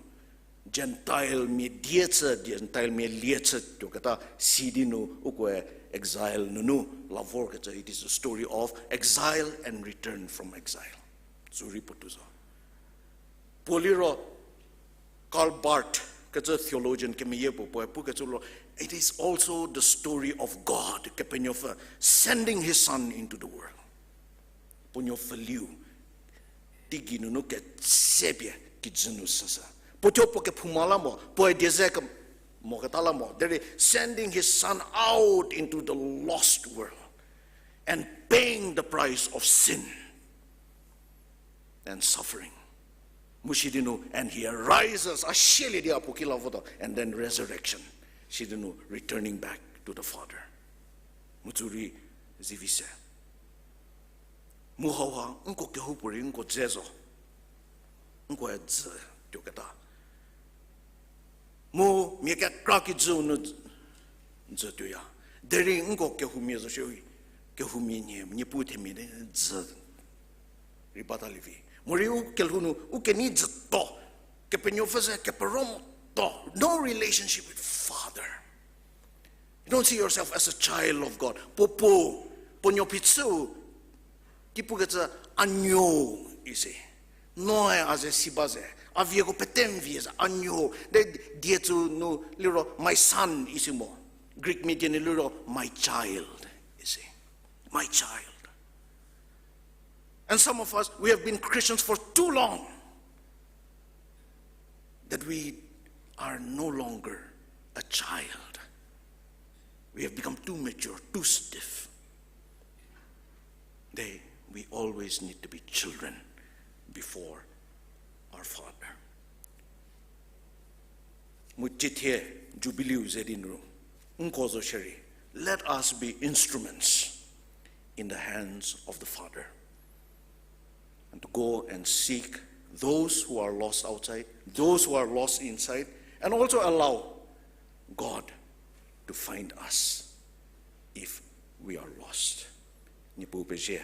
Gentile mia die chü, Gentile mia lie chü tuoketa si di nu, ukoe exile nunu la vorkecü, it is a story of exile and return from exile. Tsü rei puo tuo zo. Puo liro, Karl Barth kecü theologian kemeyie puo, puoe pukecü liro, it is also the story of God, Kepenuopfü, sending his son into the world. Puo nuopfüliu, teigei nunu ketsepie kijü nu süsü. Puo thuo puo kephouma la mo, puoe die ze ke-, moketa la mo. Derei sending his son out into the lost world and paying the price of sin and suffering. Mu sidi nu, and he arises, a sielie di a puo ki la votuo, and then resurrection. Sidi nu, returning back to the Father. Mu tsü rei zivi se. Mu hauha, nko kehoupuorei nko dze zo. Nkoe dzü tuoketa. Mu mia kekra kijüu nu dzü tuoya. Derei nko kehoumia zo shierei, kehoumia nie, Niepuu themia di dzü rei batalie vi. Morei u kelhou nu, u kenei dzüto, Kepenuopfü ze kepero moto, no relationship with Father. You don't see yourself as a child of God. Puo puo, puo nuo phichüu, ki pukecü a nuo isi. Noe a ze si ba ze, a vieko pete n vie ze, a nuo. De die tsü nu liro my son isi mo. Greek mia die nu liro my child isi. My child. And some of us, we have been Christians for too long that we are no longer a child. We have become too mature, too stiff. They, we always need to be children before our Father. Mu thie Jubilee ze di nu, nko zo shierei, let us be instruments in the hands of the Father. And to go and seek those who are lost outside, those who are lost inside, and also allow God to find us if we are lost. Niepuu pezie,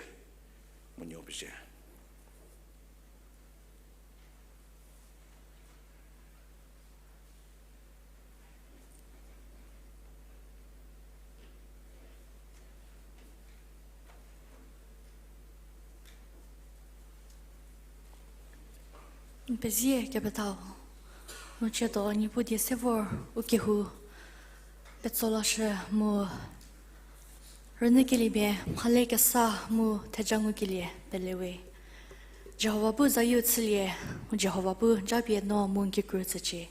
mu nuo pezie. N pezie kepethau. Mu ciedo Niepuu die se vor u kehou petso lashü mu rünyükelie pie mhale kesa mu theja ngukelie pelewe. Jihova bu zayieu chülie, mu Jihova bu japie no mu n kikru tsücie.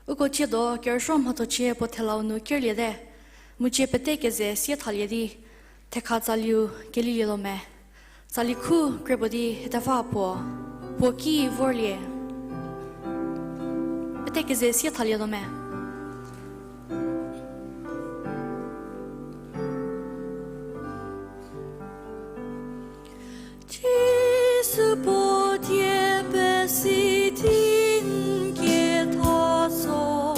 Uko ciedo kerüsuo mhathocie puo thelau nu kerliete, mu cie pete keze sie thalie di, thekha tsaliu kelilie lo me. Tsali khu kre puo di hethepfa puo, puo ki vorlie. Pete keze sie thalie lo me. Jisu puo die pesi tin ketha so,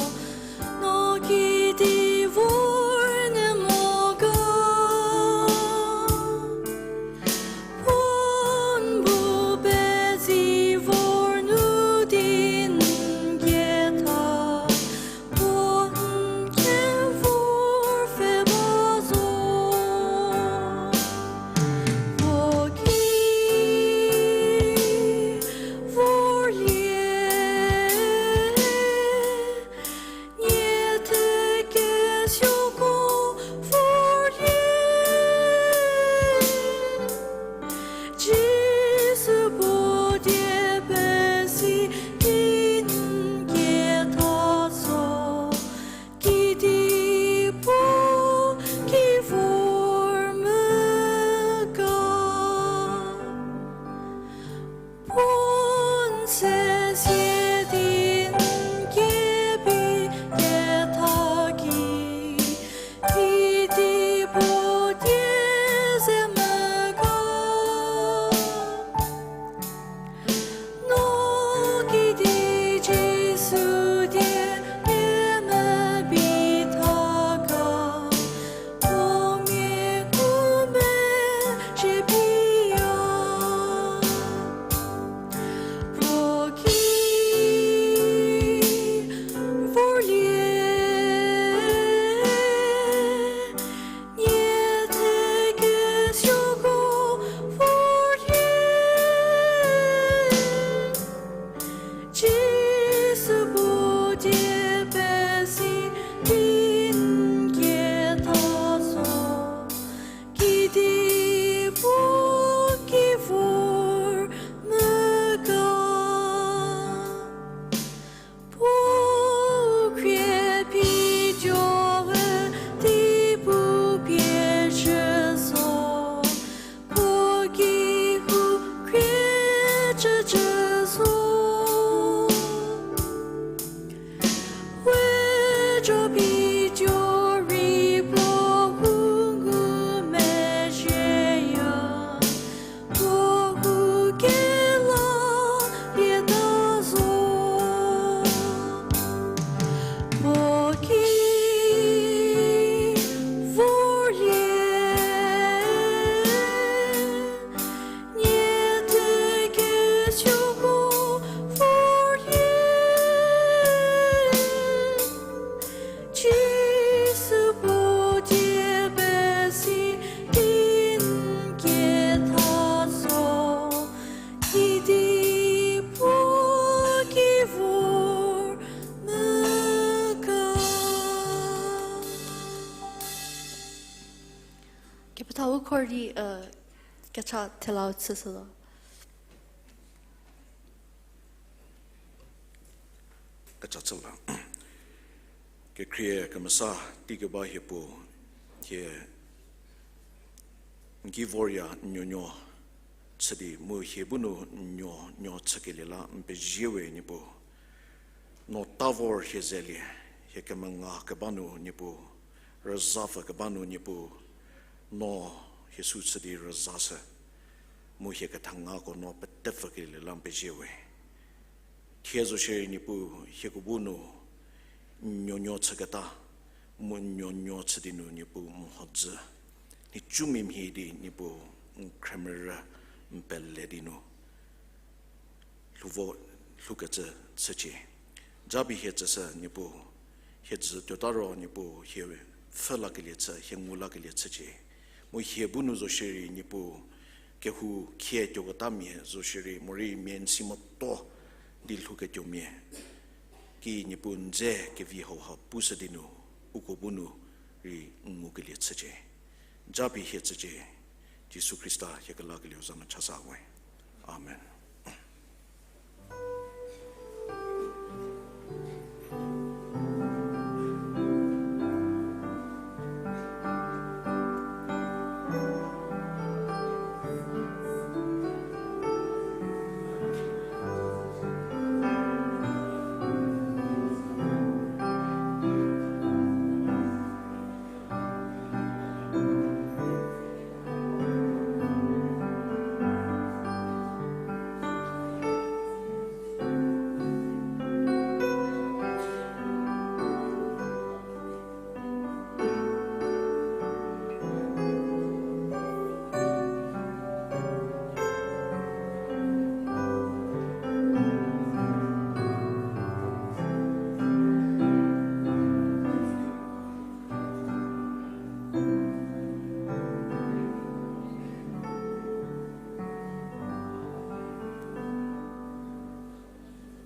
no kidi vor nyü mo ga. Puo n bu pezi vor nu din ketha. Kepethau khor di, kecha thelau chüshülo. Kecha chüla. Kekhrie kemesa tei keba hie puo, hie n ki vorya n nuonuo chü di mu hie bu nu n nuonuo chükelie la n pezie we Niepuu. No ta vor hie zelie, hie kemenga keba nu Niepuu, rüzapfü keba nu Niepuu, no hie sü chü di rüzashü, mu hie kethengako no petepfükelie la n pezie we. Thie zo shierei Niepuu, hieko bu nu n nuonuo chüketa, mu n nuonuo chü di nu Niepuu mhodzü, nhicumia mhie di Niepuu n khriemerü n pele di nu lhou vo lhoukecü chücie. Japie hie tsüshü Niepuu, hie dzü tuota ro Niepuu hie pfhü lakelie chü, hie ngu lakelie chücie. Mu hie bu nu zo shierei Niepuu, kehou khie tuoketamia zo shierei morei mia n si motuo di lhouketuomia ki Niepuu n dze kevi hauha pushü di nu uko bu nu rei n ngukelie chücie. Japie hie tsücie, Jisu Khrista hie kelakelieu za nu chasa we. Amen.